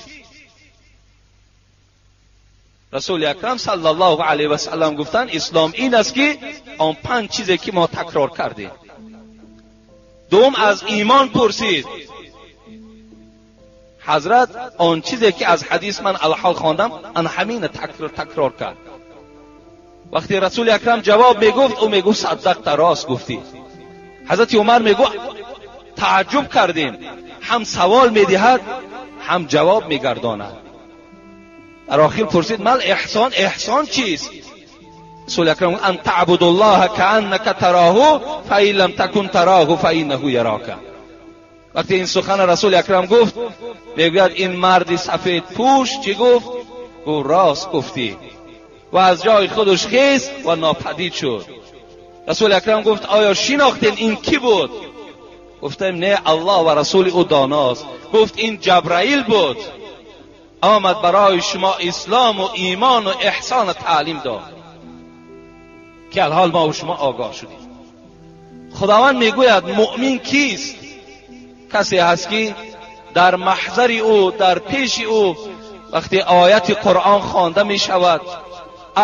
Расули акрам саллаллоҳу алайҳи васаллам гуфтанд: ислом ин аст, ки он 5 чизе ки мо такрор кардем. Дуюм, аз имон пурсид ҳазрат, он чизе ки аз ҳадис ман алҳол хондам, ан ҳамина такрор кард. Вақте Расули акрам ҷавоб мегуфт, ӯ мегуфт: саддақта, рост гуфтӣ. Ҳазрати Умар мегуфт: таъаҷҷуб кардем, ҳам савол медиҳад, ҳам ҷавоб мегардонад. Дар охир пурсид: мал эҳсон, эҳсон чист? Расули акрам: ан таъбудуллоҳа кааннака тароҳу фаин лам такун тароҳу фаиннаҳу ярока. Вақте ин сухана Расули акрам гуфт, мегӯяд ин марди сафедпӯш чӣ гуфт? Гуфт: рост гуфтӣ. Ва аз ҷои худаш хест ва нопадид шуд. Расули акрам гуфт: оё шинохтем ин кӣ буд? Гуфтем: не, Аллоҳ ва расули ӯ доност. Гуфт: ин Ҷабраил буд, омад барои шумо ислом ва имон ва эҳсон таълим дод, ки алҳол мо ва шумо огоҳ шудем. Худованд мегӯяд: муъмин кист? Касе ҳаст, ки дар маҳзари ӯ, дар пеши ӯ вақте ояти Қуръон хонда мешавад,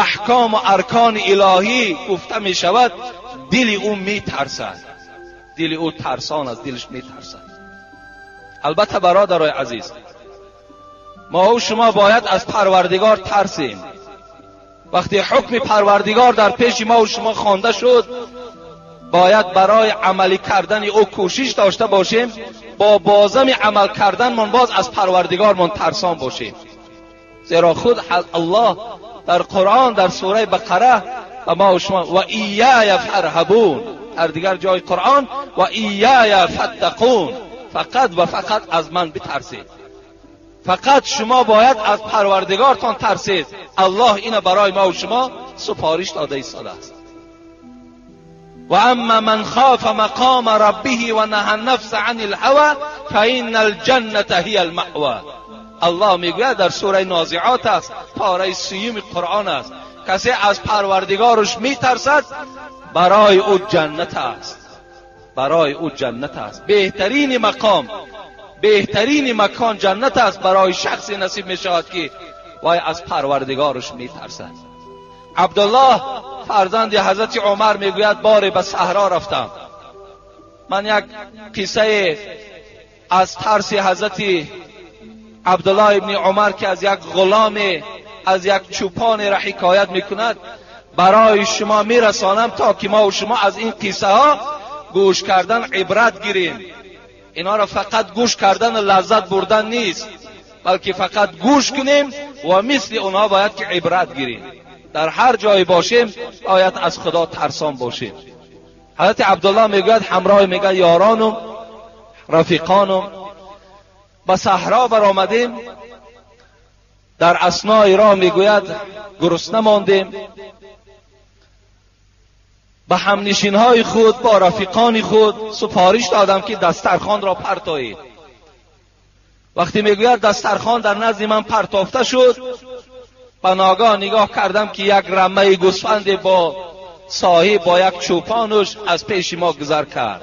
аҳком ва аркони илоҳӣ гуфта мешавад, дили ӯ метарсад. Дили ӯ тарсон аст, дилаш метарсад. Албатта, бародарои азиз, мо у шумо бояд аз Парвардигор тарсем. Вақте ҳукми Парвардигор дар пеши мо у шумо хонда шуд, бояд барои амалӣ кардани ӯ кӯшиш дошта бошем, бо бозами амал карданмон боз аз Парвардигормон тарсон бошем. Зеро худ Аллоҳ дар Қуръон, дар сураи Бақара ба мо у шумо ва ияя фарҳабун, дар дигар ҷои Қуръон ва ияя фаттақун, фақат ва фақат аз ман битарсед. Фақат шумо бояд аз Парвардигортон тарсед. Аллоҳ ина барои мо у шумо супориш дода истодааст. Ва амма ман хафа мақома раббиҳи ва наҳа нафса ани лҳава фаинна алҷанната ҳия алмаъва. Аллоҳ мегӯяд, дар сураи Нозиот аст, пораи сеюми Қуръон аст, касе аз Парвардигораш метарсад, барои ӯ ҷаннат аст, барои ӯ ҷаннат аст. Беҳтарини мақом, беҳтарини макон ҷаннат аст барои шахсе насиб мешавад, ки вай аз Парвардигораш метарсад. Абдуллоҳ фарзанди ҳазрати Умар мегӯяд, боре ба саҳро рафтам. Ман як қиссае аз тарси ҳазрати Абдуллоҳ ибни Умар, ки аз як ғуломе, аз як чӯпонеро ҳикоят мекунад, барои шумо мерасонам, то ки мо шумо аз ин қиссаҳо гӯш кардан ибрат гирем. Инҳоро фақат гӯш кардан ва лаззат бурдан нест, балки фақат гӯш кунем ва мисли онҳо бояд ки ибрат гирем. Дар ҳар ҷое бошем, бояд аз Худо тарсон бошем. Ҳазрати Абдуллоҳ мегӯяд, ҳамроҳ мегӯяд ёронум, рафиқонум, ба саҳро баромадем. Дар аснои роҳ, мегӯяд, гурусна мондем. Ба ҳамнишинҳои худ, бо рафиқони худ супориш додам, ки дастархонро партоед. Вақте, мегӯяд, дастархон дар назди ман партофта шуд, ба ногоҳ нигоҳ кардам, ки як рамаи гӯсфанде бо соҳиб, бо як чӯпонуш аз пеши мо гузар кард.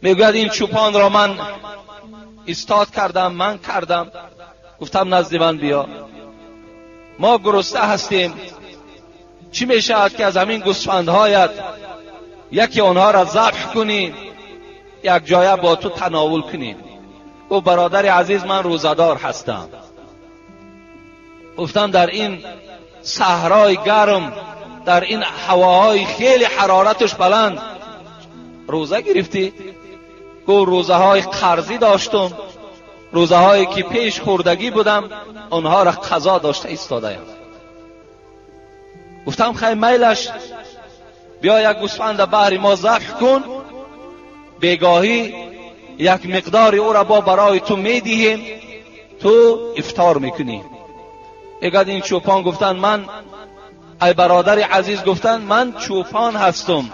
Мегӯяд, ин чӯпонро ман истод кардам, ман кардам, гуфтам: назди ман биё, мо гурусна ҳастем, чӣ мешавад, ки аз ҳамин гӯсфандҳоят яке онҳоро забҳ кунӣ, як ҷоя бо ту тановул кунем? Гуфт: бародари азиз, ман рӯзадор ҳастам. Гуфтам: дар ин саҳрои гарм, дар ин ҳавоҳои хеле ҳарораташ баланд рӯза гирифтӣ? Гуфт: рӯзаҳои қарзӣ доштум, рӯзаҳое ки пеш хӯрдагӣ будам, онҳоро қазо дошта истодаям. Гуфтам: хай, майлаш, биё, як гӯсфанда баҳри мо забҳ кун, бегоҳӣ як миқдори ӯра бо барои ту медиҳем, ту ифтор мекунӣ. Мегӯяд, ин чӯпон гуфтанд: ман, ай бародари азиз, гуфтанд, ман чӯпон ҳастум,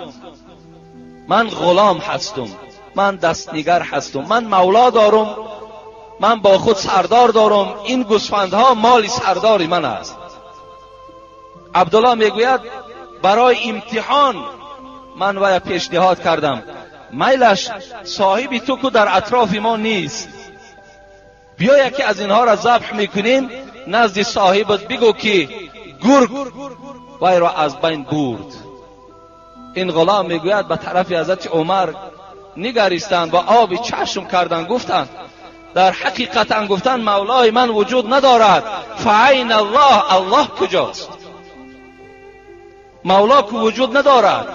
ман ғулом ҳастум, ман дастнигар ҳастум, ман мавло дорум, ман бо худ сардор дорум, ин гӯсфандҳо моли сардори ман аст. Абдуллоҳ мегӯяд, барои имтиҳон ман вая пешниҳод кардам: майлаш, соҳиби ту ку дар атрофи мо нест, биё, яке аз инҳоро забҳ мекунем, назди соҳибат бигӯ, ки гург вайро аз байн бурд. Ин ғулом, мегӯяд, ба тарафи ҳазрати Умар нигаристанд ва оби чашм карданд, гуфтанд: дар ҳақиқатан, гуфтанд, мавлои ман вуҷуд надорад. Фаайн Аллоҳ? Аллоҳ куҷост? Мавло ку вуҷуд надорад,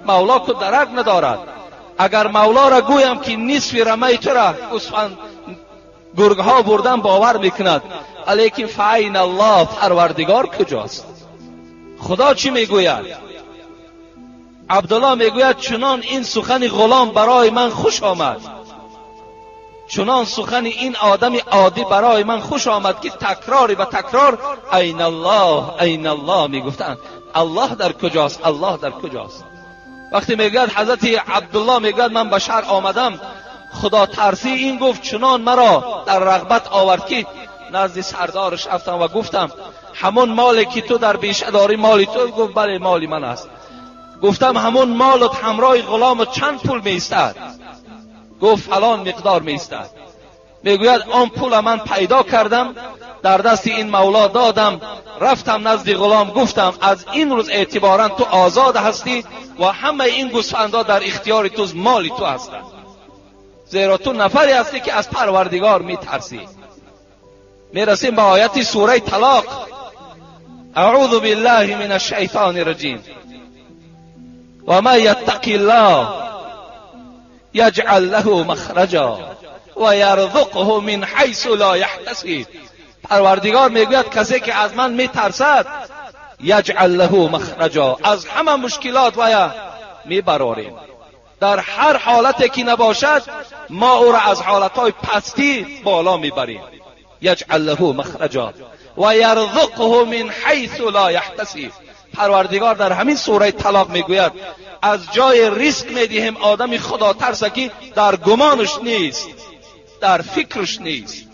мавло ку дарак надорад. Агар мавлоро гӯям, ки нисфи рамаи тура гӯсфанд гургҳо бурдан, бовар мекунад, лекин фаайн Аллоҳ? Парвардигор куҷост? Худо чӣ мегӯяд? Абдуллоҳ мегӯяд, чунон ин сухани ғулом барои ман хуш омад, чунон сухани ин одами оддӣ барои ман хуш омад, ки такрори ба такрор айн Аллоҳ, айн Аллоҳ мегуфтанд, Аллоҳ дар куҷост, Аллоҳ дар куҷост. Вақте, мегӯяд, ҳазрати Абдуллоҳ мегӯяд, ман ба шаҳр омадам, худотарсӣ ин гуфт чунон маро дар рағбат овард, ки назди сардораш рафтам ва гуфтам: ҳамон моле ки ту дар беша дорӣ, моли ту? Гуфт: бале, моли ман аст. Гуфтам: ҳамон молот ҳамроҳи ғуломат чанд пул меистад? Гуфт: фалон миқдор меистад. Мегӯяд, он пула ман пайдо кардам, дар дасти ин мавло додам, рафтам назди ғулом, гуфтам: аз ин рӯз эътиборан ту озод ҳастӣ ва ҳамаи ин гӯсфандҳо дар ихтиёри ту, моли ту ҳастанд. زیرا تو نفری هستی که از پروردگار میترسی. میرسیم به آیت سوره طلاق. اعوذ بالله من الشیطان الرجیم. و من یتق الله یجعل له مخرجا و یرزقه من حیث لا یحتسب. پروردگار میگوید کسی که از من میترسد یجعل له مخرجا، از همه مشکلات ویا میبراریم. در هر حالتی که نباشد ما او را از حالتهای پستی بالا میبریم. یجعل له مخرجا و یرزقه من حیث لا یحتسب. پروردگار در همین سوره طلاق میگوید از جای ریسک میدهیم آدم خدا ترسه که در گمانش نیست، در فکرش نیست.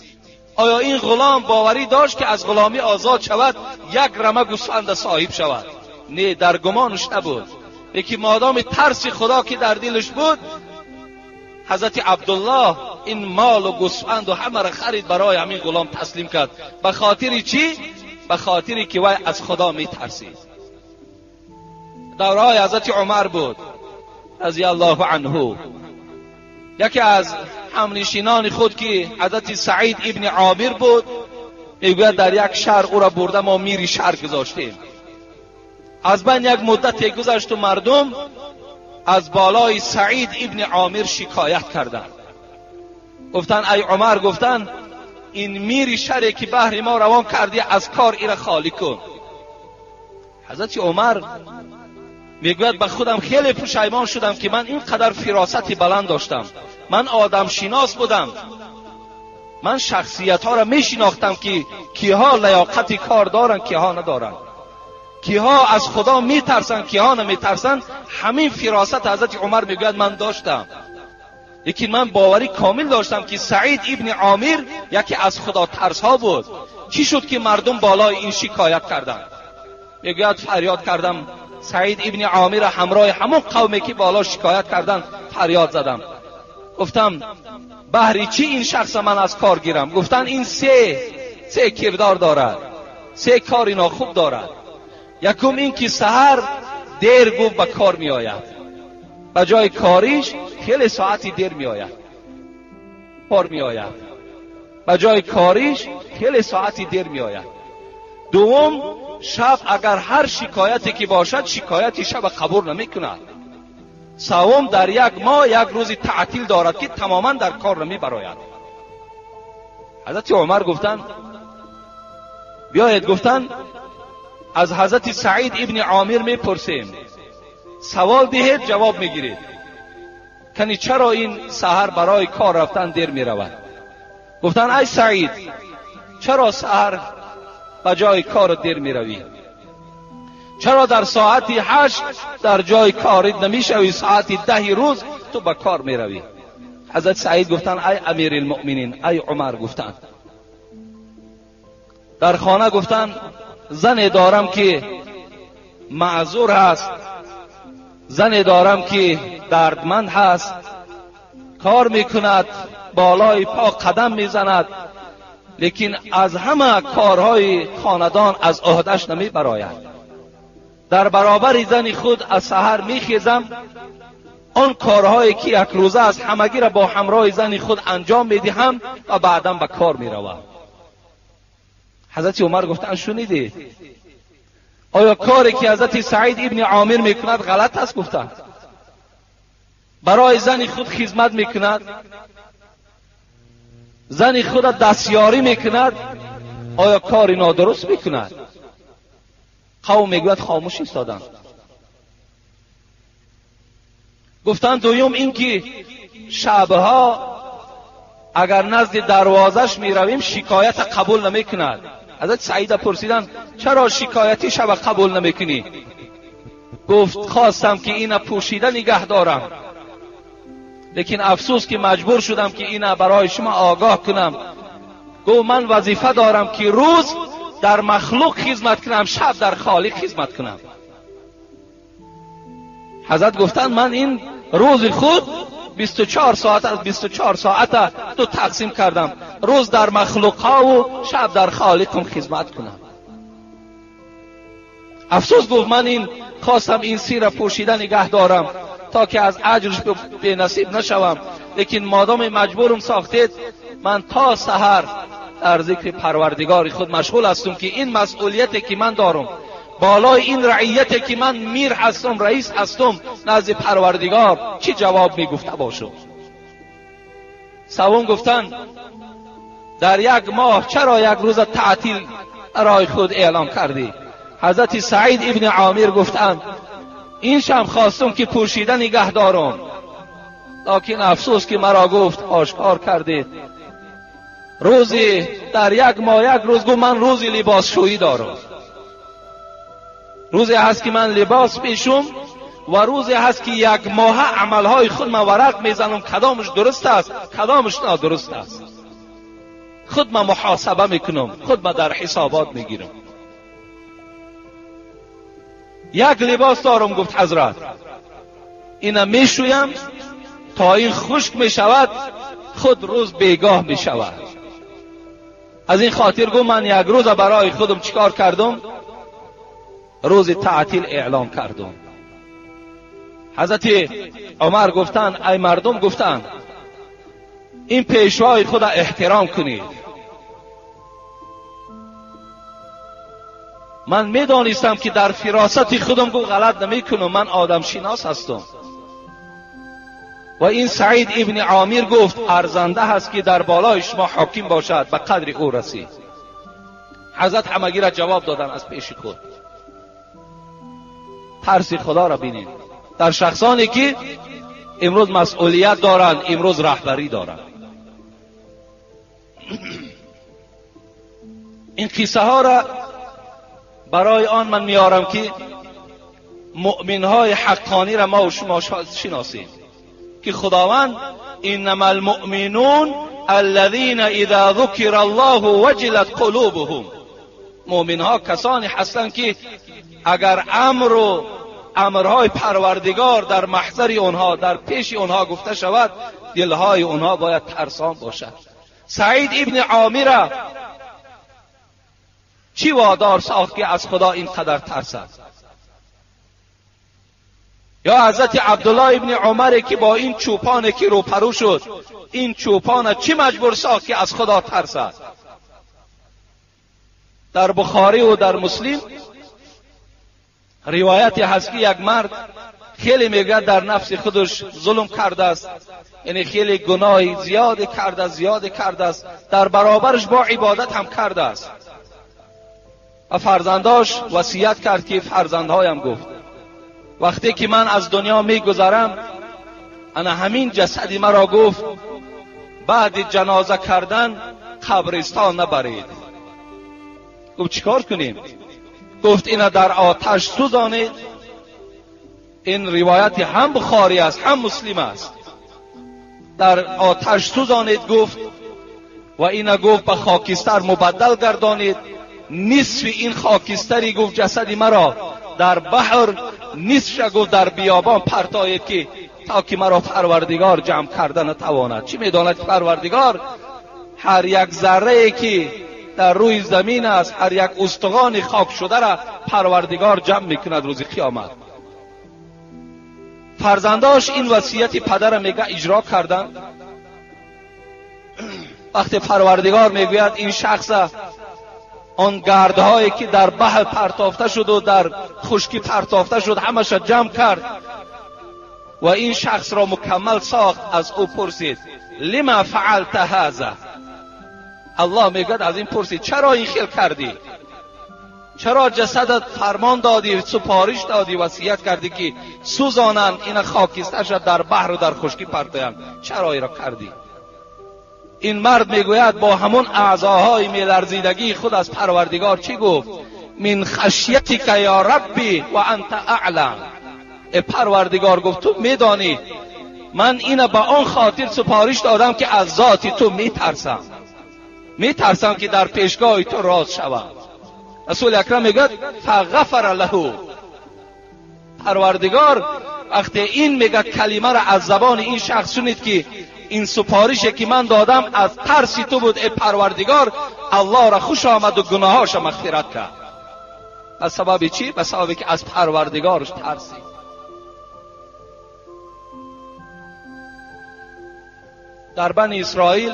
آیا این غلام باوری داشت که از غلامی آزاد شود، یک رمه گوسفند صاحب شود؟ نه، در گمانش نبود. یکی مادام ترس خدا که در دلش بود، حضرت عبدالله این مال و گوسفند و همه را خرید برای همین غلام تسلیم کرد. به خاطر چی؟ به خاطری که وی از خدا میترسید. دورهای حضرت عمر بود رضی الله عنه، یکی از همنشینان خود که حضرت سعید ابن عامر بود، میگوید در یک شهر او را برده ما میری شهر گذاشتیم. از بین یک مدت گذشت و مردم از بالای سعید ابن عامر شکایت کردند. گفتن ای عمر، گفتن این میری شهری که بهر ما روان کردی از کار ایره خالی کن. حضرت عمر میگوید به خودم خیلی پشیمان شدم که من اینقدر فراستی بلند داشتم، من آدم شناس بودم، من شخصیت ها را میشناختم که کیها لیاقت کار دارن کیها ندارن، کیها از خدا میترسن کیها نمیترسن. همین فراست حضرت عمر میگوید من داشتم، لیکن من باوری کامل داشتم که سعید ابن عامر یکی از خدا ترس ها بود. چی شد که مردم بالای این شکایت کردند؟ میگوید فریاد کردم سعید ابن عامر همراه همون قومی که بالا شکایت کردن فریاد زدم، گفتم بهری چی این شخص من از کار گیرم؟ گفتن این سه کردار دارد، سه کار ناخوب دارد. یکم این که سحر دیر گفت به کار می آید، به جای کاریش خیلی ساعتی دیر می آید، کار می آید، به جای کاریش خیلی ساعتی دیر می آید. دوم، شب اگر هر شکایتی که باشد شکایتی شب قبول نمی کند. سوم، در یک ماه یک روز تعطیل دارد که تماما در کار نمی براید. حضرت عمر گفتند بیاید، گفتند از حضرت سعید ابن عامر میپرسیم، سوال دهید جواب میگیرید، کنی چرا این سحر برای کار رفتن دیر میرود؟ گفتند ای سعید چرا سحر به جای کار دیر میروی؟ چرا در ساعت 8 در جای کارت نمیشوی، ساعت 10 روز تو به کار میروی؟ حضرت سعید گفتند ای امیرالمؤمنین، ای عمر، گفتند در خانه گفتند زن دارم که معذور هست، زن دارم که دردمند هست، کار میکند، بالای پا قدم میزند، لیکن از همه کارهای خاندان از عهدهش نمی براید. در برابر زن خود از سحر میخیزم، آن کارهایی که یک روزه از همگی را با همراه زن خود انجام میدهم و بعدا به کار میروم. حضرت عمر گفتند شنیدید آیا کاری که حضرت سعید ابن عامر میکند غلط است؟ گفتند برای زن خود خدمت میکند، زن خود دستیاری میکند، آیا کاری نادرست میکند؟ قوم میگوید خاموش ایستادند. گفتند دوم این که شبها اگر نزد دروازش میرویم شکایت قبول نمیکند. حضرت سعید پرسیدند چرا شکایتی شب قبول نمیکنی؟ گفت خواستم که اینا پوشیده نگه دارم، لیکن افسوس که مجبور شدم که اینا برای شما آگاه کنم. گفت من وظیفه دارم که روز در مخلوق خدمت کنم، شب در خالق خدمت کنم. حضرت گفتند من این روز خود 24 ساعت از 24 ساعت دو تقسیم کردم، روز در مخلوق ها و شب در خالقم خدمت کنم. افسوس گفت من این خواستم این سیر پوشیده نگه دارم تا که از اجرش بی نصیب نشوم، لیکن مادام مجبورم ساختید، من تا سحر در ذکر پروردگار خود مشغول هستم که این مسئولیتی که من دارم، بالای این رعیتی که من میر هستم، رئیس هستم، نزد پروردگار چی جواب میگفته باشم؟ سوم گفتن در یک ماه چرا یک روز تعطیل برای خود اعلام کردی؟ حضرت سعید ابن عامر گفتند این شم خواستم که پوشیده نگه دارم، لکن افسوس که مرا گفت آشکار کردید. روزی در یک ماه یک روز گفت من روزی لباسشویی دارم، روزی هست که من لباس پیشم و روزی هست که یک ماه عملهای خود من ورق میزنم، کدامش درست است کدامش نادرست است، خود من محاسبه میکنم، خود من در حسابات میگیرم. یک لباس دارم گفت حضرت، اینا میشویم تا این خشک میشود، خود روز بیگاه میشود. از این خاطر گفت من یک روز برای خودم چیکار کردم؟ روز تعطیل اعلام کردم. حضرت عمر گفتن ای مردم، گفتن این پیشوای خود احترام کنید. من میدانستم که در فراست خودم گفت غلط نمیکنم، من آدم شناس هستم. و این سعید ابن عامر گفت ارزنده هست که در بالای شما حاکم باشد، به قدر او رسید. حضرت همگی را جواب دادن از پیش خود. ترس خدا را بینید در شخصانی که امروز مسئولیت دارند، امروز رهبری دارند. این قصه ها را برای آن من میارم که مؤمن های حقانی را ما و شما شناسیم که خداوند انما المؤمنون الذين اذا ذکر الله وجلت قلوبهم. مؤمن ها کسانی هستند که اگر امر و امرهای پروردگار در محضر آنها، در پیش آنها گفته شود، دلهای آنها باید ترسان باشد. سعید ابن عامر چی وادار ساخت که از خدا اینقدر ترسد؟ یا حضرت عبدالله ابن عمر که با این چوپانه که روپرو شد، این چوپانه چی مجبور ساخت که از خدا ترسد؟ در بخاری و در مسلم روایتی هست که یک مرد خیلی میگه در نفس خودش ظلم کرده است، یعنی خیلی گناه زیاد کرده است، در برابرش با عبادت هم کرده است. و فرزنداش وصیت کرد که فرزندهایم گفت وقتی که من از دنیا میگذرم، انا همین جسد مرا گفت بعد جنازه کردن قبرستان نبرید. گفت چیکار کنیم؟ گفت اینا در آتش سوزانید. این روایت هم بخاری است هم مسلم است. در آتش سوزانید گفت، و اینا گفت به خاکستر مبدل گردانید. نصف این خاکستری گفت جسد مرا در بحر، نصفش گفت در بیابان پرتاید که تا که مرا پروردگار جمع کرده نتواند. چی میداند پروردگار؟ هر یک ذره که در روی زمین است، هر یک استخوان خاک شده را پروردگار جمع میکند روز قیامت. فرزنداش این وصیت پدر میگه اجرا کردن. وقتی پروردگار میگوید این شخص آن گردهایی که در بحر پرتافته شد و در خشکی پرتافته شد همش جمع کرد و این شخص را مکمل ساخت، از او پرسید لما فعلت هذا؟ الله میگوید از این پرسید چرا این خیل کردی؟ چرا جسدت فرمان دادی، سپارش دادی، وصیت کردی که سوزانند این خاکستر شد در بحر و در خشکی پرتایند، چرا این را کردی؟ این مرد میگوید با همون اعضاهای میلرزیدگی خود از پروردگار چی گفت؟ من خشیتک یا ربی و انت اعلم. ای پروردگار، گفت تو میدانی من اینو به آن خاطر سپارش دادم که از ذات تو میترسم، میترسم که در پیشگاه تو راز شوم. رسول اکرم میگوید فغفر له. پروردگار وقتی این میگه کلمه را از زبان این شخص شنید که این سپارشی که من دادم از ترسی تو بود ای پروردگار، الله را خوش آمد و گناهاش مغفرت کرد. به سبب چی؟ به سبب که از پروردگارش ترسید. در بنی اسرائیل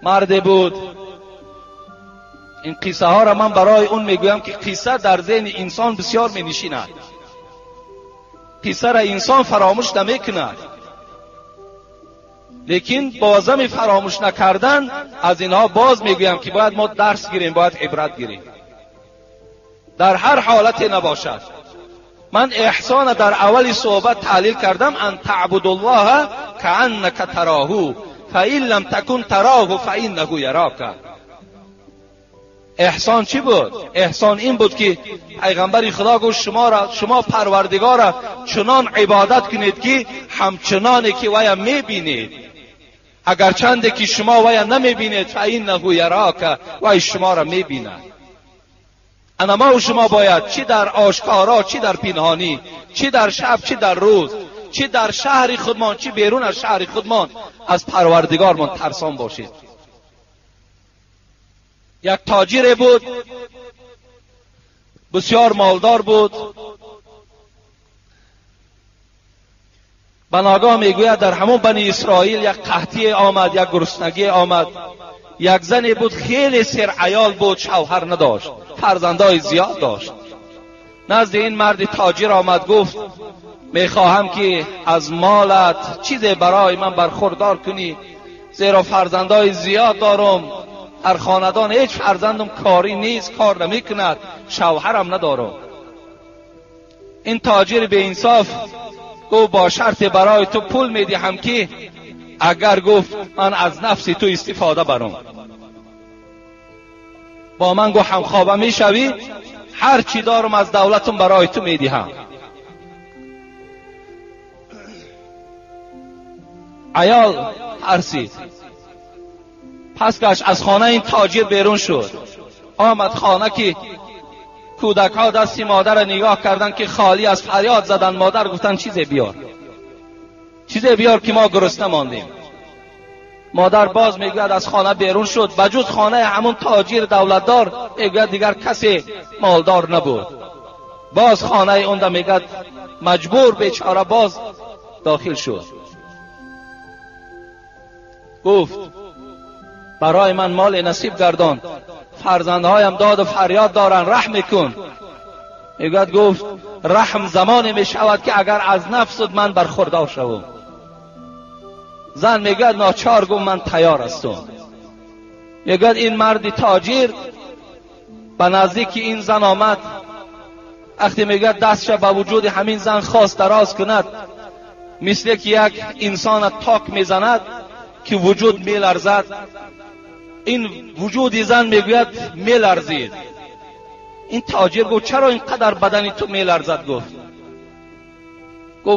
مرد بود. این قصه ها را من برای اون میگویم که قصه در ذهن انسان بسیار می نشیند. قصه را انسان فراموش نمیکند، لیکن بازم فراموش نکردن از اینها باز میگویم که باید ما درس گیریم، باید عبرت گیریم. در هر حالت نباشد. من احسان در اول صحبت تحلیل کردم، ان تعبد الله کأنک تراه فإن لم تکن تراه فإنه یراک. احسان چی بود؟ احسان این بود که پیغمبر خدا گفت شما پروردگار را چنان عبادت کنید که همچنانی که ویا میبینید، اگر چنده که شما ویا نمیبینید فإنه یراک، وی شما را میبیند. انا ما و شما باید چی در آشکارا، چی در پنهانی، چی در شب، چی در روز، چی در شهر خودمان، چی بیرون از شهر خودمان، از پروردگارمان ترسان باشید. یک تاجر بود، بسیار مالدار بود. بناگاه میگوید در همون بنی اسرائیل یک قحطی آمد، یک گرسنگی آمد. یک زنی بود خیلی سر عیال بود، شوهر نداشت، فرزندای زیاد داشت. نزد این مرد تاجر آمد، گفت میخواهم که از مالت چیزی برای من برخوردار کنی، زیرا فرزندای زیاد دارم، در خاندان هیچ فرزندم کاری نیست، کار نمیکند، شوهرم ندارم. این تاجر به انصاف گفت با شرط برای تو پول میدهم که اگر گفت من از نفس تو استفاده برم، با من گفت همخوابه میشوی، هر چی دارم از دولتم برای تو میدهم. عیال ترسید، پس گشت از خانه این تاجر بیرون شد، آمد خانه که کودک ها دستی مادر را نگاه کردن که خالی از فریاد زدن. مادر گفتن چیزی بیار، چیزی بیار که ما گرسنه ماندیم. مادر باز میگوید از خانه بیرون شد، بجز خانه همون تاجر دولتدار میگوید دیگر کسی مالدار نبود. باز خانه اون میگوید مجبور بیچاره باز داخل شد. گفت برای من مال نصیب گردان، فرزندهایم داد و فریاد دارن، رحم کن. میگوید گفت رحم زمانی میشود که اگر از نفست من برخوردار شوم. زن میگوید ناچار گفت من تیار هستم. میگوید این مرد تاجر به نزدیک این زن آمد، وقتی میگوید دستش به وجود همین زن خواست دراز کند، مثل که یک انسان تاک میزند که وجود میلرزد، این وجود زن میگوید میلرزید. این تاجر گفت چرا اینقدر بدنی تو میلرزد؟ گفت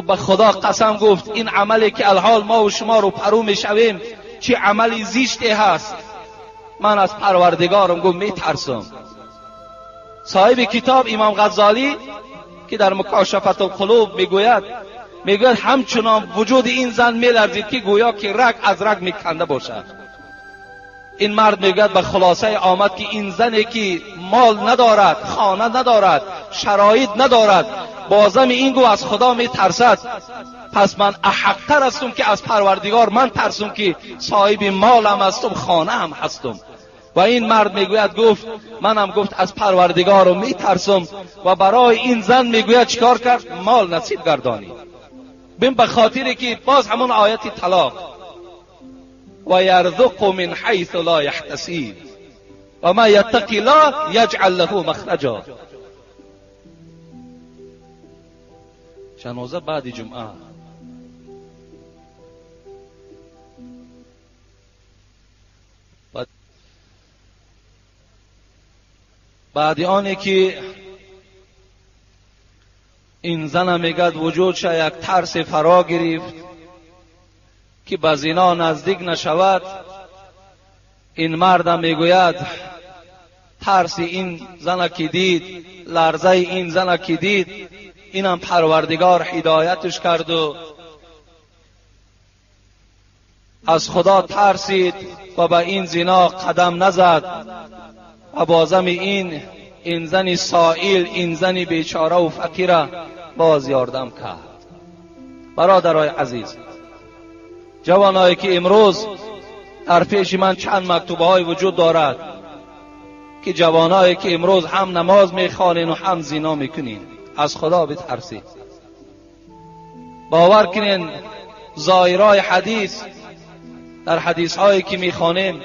به خدا قسم، گفت این عملی که الحال ما و شما رو پرو میشویم چه عملی زشتی هست، من از پروردگارم گفت میترسم. صاحب کتاب امام غزالی که در مکاشفت القلوب میگوید همچنان وجود این زن میلرزید که گویا که رگ از رگ میکنده باشد. این مرد میگوید به خلاصه آمد که این زنی که مال ندارد، خانه ندارد، شرایط ندارد، بازم این گو از خدا میترسد، پس من احقتر هستم که از پروردگار من ترسم که صاحب مالم هستم، خانه هم هستم. و این مرد میگوید گفت منم گفت از پروردگارم میترسم. و برای این زن میگوید چیکار کرد؟ مال نصیب گردانی. بین به خاطری که باز همون آیت طلاق، و یرزق من حیث لا یحتسب و ما یتقی الله یجعل له مخرجا. جنازه بعد جمعه بعد آنی که این زن میگد وجودش یک ترس فرا گرفت که به زنا نزدیک نشود، این مردم میگوید ترس این زن که دید، لرزه این زن که دید، اینم پروردگار هدایتش کرد و از خدا ترسید و به این زنا قدم نزد و بازم این زن سائل، این زن بیچاره و فقیره باز یاردم کرد. برادرای عزیز، جوانایی که امروز در پیش من چند مکتوبه های وجود دارد که جوانایی که امروز هم نماز میخوانین و هم زنا میکنین، از خدا بترسید. باور کنین ظاهرای حدیث، در حدیث هایی که میخوانیم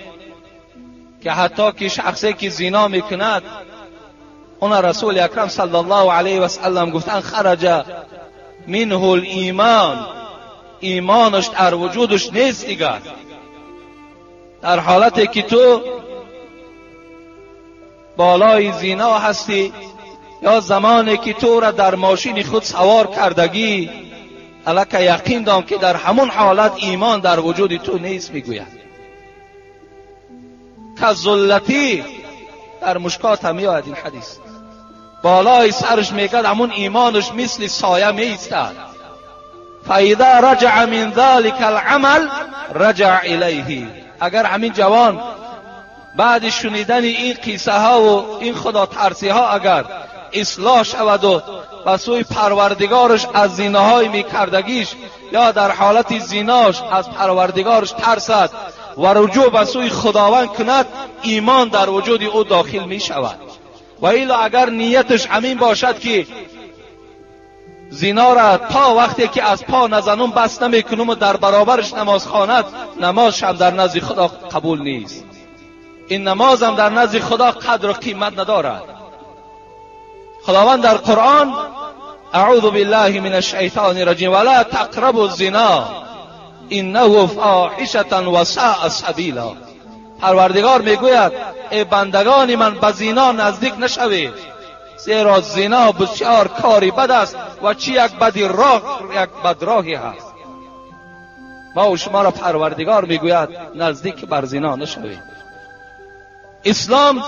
که حتی که شخصی که زنا میکند، اون رسول اکرم صلی الله علیه و سلم گفتن خرج منه الایمان، ایمانش در وجودش نیست دیگر. در حالتی که تو بالای زنا هستی یا زمانی که تو را در ماشین خود سوار کردگی، الکه یقین دام که در همون حالت ایمان در وجود تو نیست. میگوید کذلتی در مشکات هم میآید این حدیث، بالای سرش میگد همون ایمانش مثل سایه میایستد. فاذا رجع من ذلك العمل رجع الیه. اگر همین جوان بعد شنیدن این قصه ها و این خدا ترسی ها اگر اصلاح شود و به سوی پروردگارش از زیناهای میکردگیش یا در حالت زیناش از پروردگارش ترسد و رجوع به سوی خداوند کند، ایمان در وجود او داخل می شود. و الا اگر نیتش همین باشد که زینا را تا وقتی که از پا نزنم بس نمیکنم و در برابرش نماز خواند، نمازش هم در نزد خدا قبول نیست. این نماز هم در نزد خدا قدر و قیمت ندارد. خداوند در قرآن اعوذ بالله من الشیطان الرجیم ولا تقربوا الزنا انه فاحشة و ساء سبیلا. پروردگار میگوید ای بندگان من، به زنا نزدیک نشوید، زیرا زنا بسیار کاری بد است و چی یک بدی راه، یک بد راهی هست. ما و شما را پروردگار میگوید نزدیک بر زنا نشوید. اسلام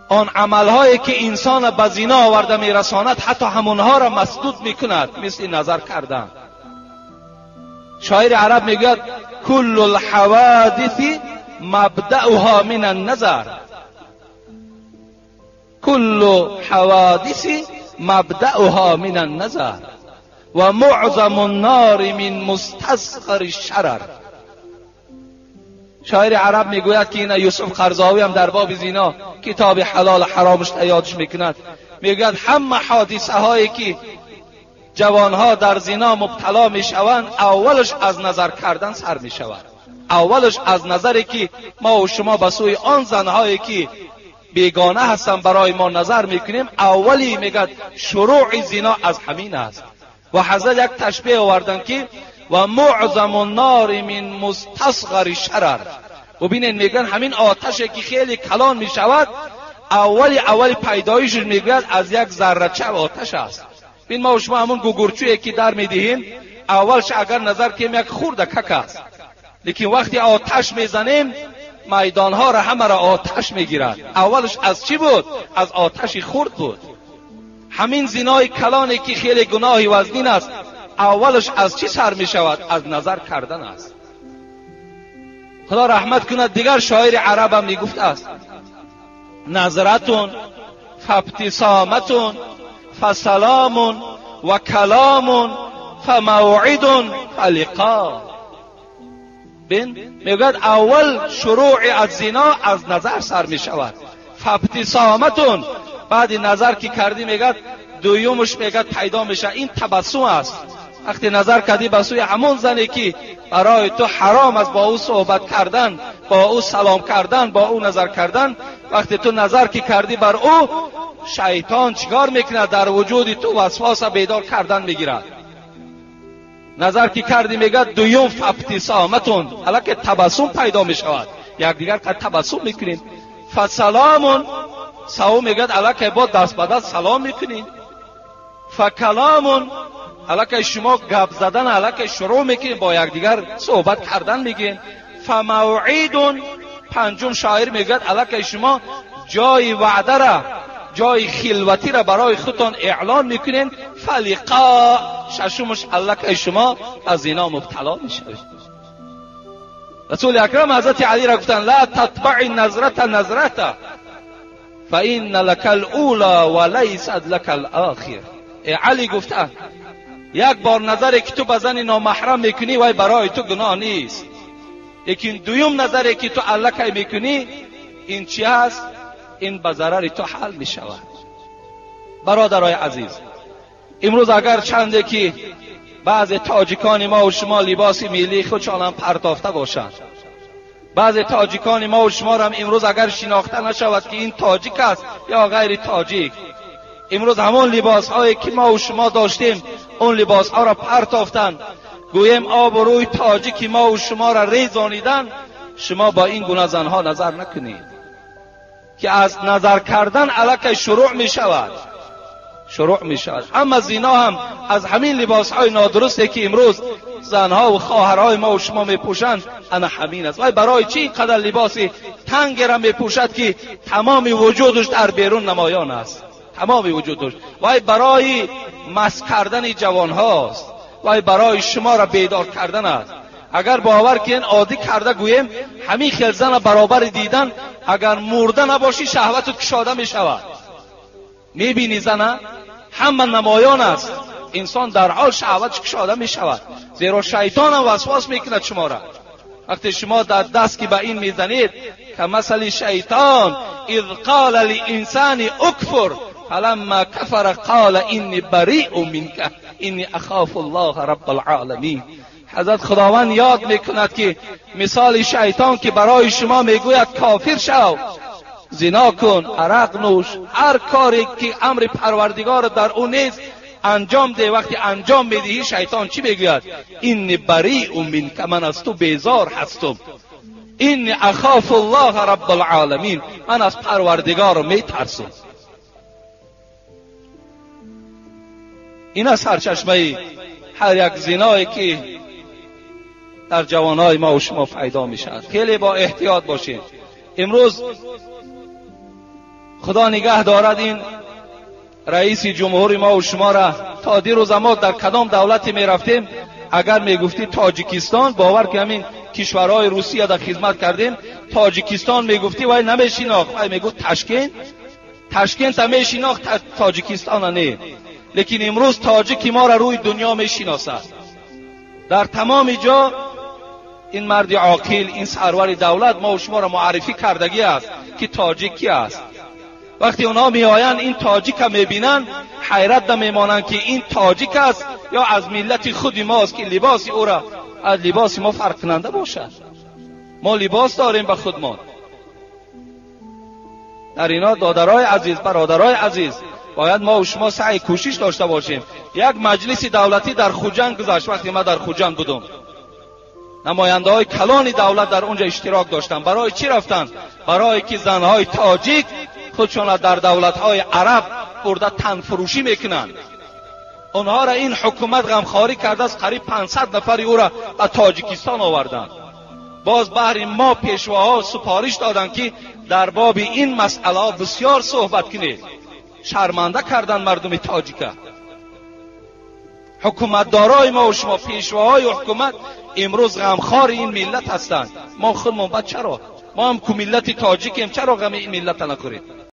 آن عملهایی که انسان به زنا آورده میرساند حتی همونها را مسدود میکند، مثل نظر کردن. شاعر عرب میگوید کل الحوادث مبدأها من النظر، کل حوادث مبدأها من النظر و معظم النار من مستصغر الشرر. شاعر عرب میگوید که این یوسف قرضاوی هم در باب زنا کتاب حلال حرامش یادش میکند، میگوید همه حادثه هایی که جوانها در زنا مبتلا میشوند اولش از نظر کردن سر میشود. اولش از نظری که ما و شما به سوی آن زنهایی که بیگانه هستند برای ما نظر میکنیم، اولی میگد شروع زنا از همین است. و حضرت یک تشبیه آوردن که و معظم النار من مستصغر شرر. ببینید میگن همین آتشی که خیلی کلان میشود اولی پیدایشش میگوید از یک ذره آتش است. ببین ما و شما همون گوگرچویی که در میدهیم اولش اگر نظر کنیم یک خورده کک است، لیکن وقتی آتش میزنیم میدانها را همه را آتش میگیرد. اولش از چی بود؟ از آتش خرد بود. همین زینای کلانی که خیلی گناهی وزنین است اولش از چی سر میشود؟ از نظر کردن است. خدا رحمت کند دیگر شاعر عرب هم میگفت است نظرتون فابتسامتون فسلام و کلام فموعد فلقا. بین میگوید اول شروع از زنا از نظر سر میشود. فابتسامتون، بعد نظر که کردی میگد دویومش میگد پیدا میشه، این تبسم است. وقتی نظر کردی به سوی همون زنی که برای تو حرام است با او صحبت کردن، با او سلام کردن، با او نظر کردن، وقتی تو نظر که کردی بر او، شیطان چیکار میکنه؟ در وجود تو وسواس بیدار کردن میگیرد. نظر که کردی میگه دویم فابتسامتون، حالا که تبسم پیدا میشود، یک دیگر که تبسم میکنیم. فسلامون، سوم میگه حالا که با دست به دست سلام میکنیم. فکلامون، حالا که شما گپ زدن حالا که شروع میکنیم با یکدیگر صحبت کردن میگین. فموعیدون، پنجم شاعر میگه حالا که شما جای وعده را، جای خلوتی را برای خودتان اعلان میکنین. فلقا، ششمش حالا که شما از اینا مبتلا میشوید. رسول اکرم حضرت علی را گفتن لا تتبع نظرت نظرت فإن لك الأولى وليست لك الآخر. ای علی گفته Як бор назаре ки ту ба зани номаҳрам мекунӣ, вай барои ту гуноҳ нест. Лекин дуюм назаре ки ту аллакай мекунӣ, ин чи аст? Ин ба зарари ту ҳал мешавад. Бародарои азиз, имрӯз агар чанде ки баъзе тоҷикони мо ва шумо либоси миллии худшонам партофта бошанд, баъзе тоҷикони мо ва шуморам имрӯз агар шинохта нашавад ки ин тоҷик аст ё ғайри тоҷик, имрӯз ҳамон либосҳое ки мо ва шумо доштем, он либосҳоро партофтанд, гӯем обрӯи тоҷики мо ва шуморо резониданд, шумо бо ин гуна занҳо назар накунед, ки аз назар кардан аллакай шурӯъ мешавад, шурӯъ мешавад. Ҳама зино ҳам аз ҳамин либосҳои нодурусте ки имрӯз занҳо ва хоҳарҳои мо ва шумо мепӯшанд, ана ҳамин аст. Вай барои чӣ инқадар либоси тангеро мепӯшад ки тамоми вуҷудаш дар берун намоён аст? Тамоми вуҷудаш. Вай барои маст кардани ҷавонҳост, вай барои шуморо бедор кардан аст. Агар бовар кунед, оддӣ карда гӯем, ҳамин хел зана баробари дидан, агар мурда набошӣ, шаҳватут кушода мешавад. Мебинӣ зана, ҳама намоён аст, инсон дар ҳол шаҳватш кушода мешавад, зеро шайтонам васвас мекунад шуморо. Вақте шумо дар даст ки ба ин мезанед, камасали шайтон из қала лиинсани укфур фаламма кафара қала инни бариу минка инни ахофу аллоҳа раббал оламин. Ҳазрат Худованд ёд мекунад ки мисоли шайтон ки барои шумо мегӯяд кофир шав, зино кун, арақ нӯш, ҳар коре ки амри Парвардигор дар ӯ нест анҷом деҳ. Вақте анҷом медиҳӣ, шайтон чӣ мегӯяд? Инни бариу минка, ман аз ту безор ҳастум. Инни ахофу аллоҳа раббал оламин, ман аз Парвардигор метарсум. Ин аст сарчашмаи ҳар як зиное ки дар ҷавонҳои мо ва шумо пайдо мешавад. Хеле бо эҳтиёт бошед. Имрӯз Худо нигаҳ дорад ин раиси ҷумҳури мо ва шуморо. То дирӯз мо дар кадом давлате мерафтем, агар мегуфтӣ Тоҷикистон, бовар ки ҳамин кишварҳои Русия дар хизмат кардем, Тоҷикистон мегуфтӣ, вай намешинохт, вай мегуфт Ташкент, Ташкента мешинохт, Тоҷикистона не. Лекин имрӯз тоҷики моро рӯи дунё мешиносад. Дар тамоми ҷо ин марди оқил, ин сарвари давлат мо ва шуморо муаррифӣ кардагӣ аст ки тоҷик ки аст. Вақте онҳо меоянд ин тоҷика мебинанд, ҳайрат намемонанд ки ин тоҷик аст ё аз миллати худи мост ки либоси ӯро аз либоси мо фарқкунанда бошад. Мо либос дорем ба худмон. Дар ино додарои азиз, бародарои азиз, бояд мо ва шумо саъй кӯшиш дошта бошем. Як маҷлиси давлатӣ дар Хуҷанд гузашт. Вақте ман дар Хуҷанд будум, намояндаҳои калони давлат дар онҷо иштирок доштанд. Барои чӣ рафтанд? Барое ки занҳои тоҷик худшонро дар давлатҳои араб бурда танфурӯшӣ мекунанд. Онҳоро ин ҳукумат ғамхорӣ кардааст, қариб 500 нафари ӯро ба Тоҷикистон оварданд. Боз баҳри мо пешвоҳо супориш доданд ки дар боби ин масъалаҳо бисёр суҳбат кунед. Шарманда карданд мардуми тоҷика. Ҳукуматдорои мо ва шумо, пешвоҳои ҳукумат имрӯз ғамхори ин миллат ҳастанд. Мо худмон бад чаро? Мо ҳам ку миллати тоҷикем, чаро ғами ин миллата нахӯрем?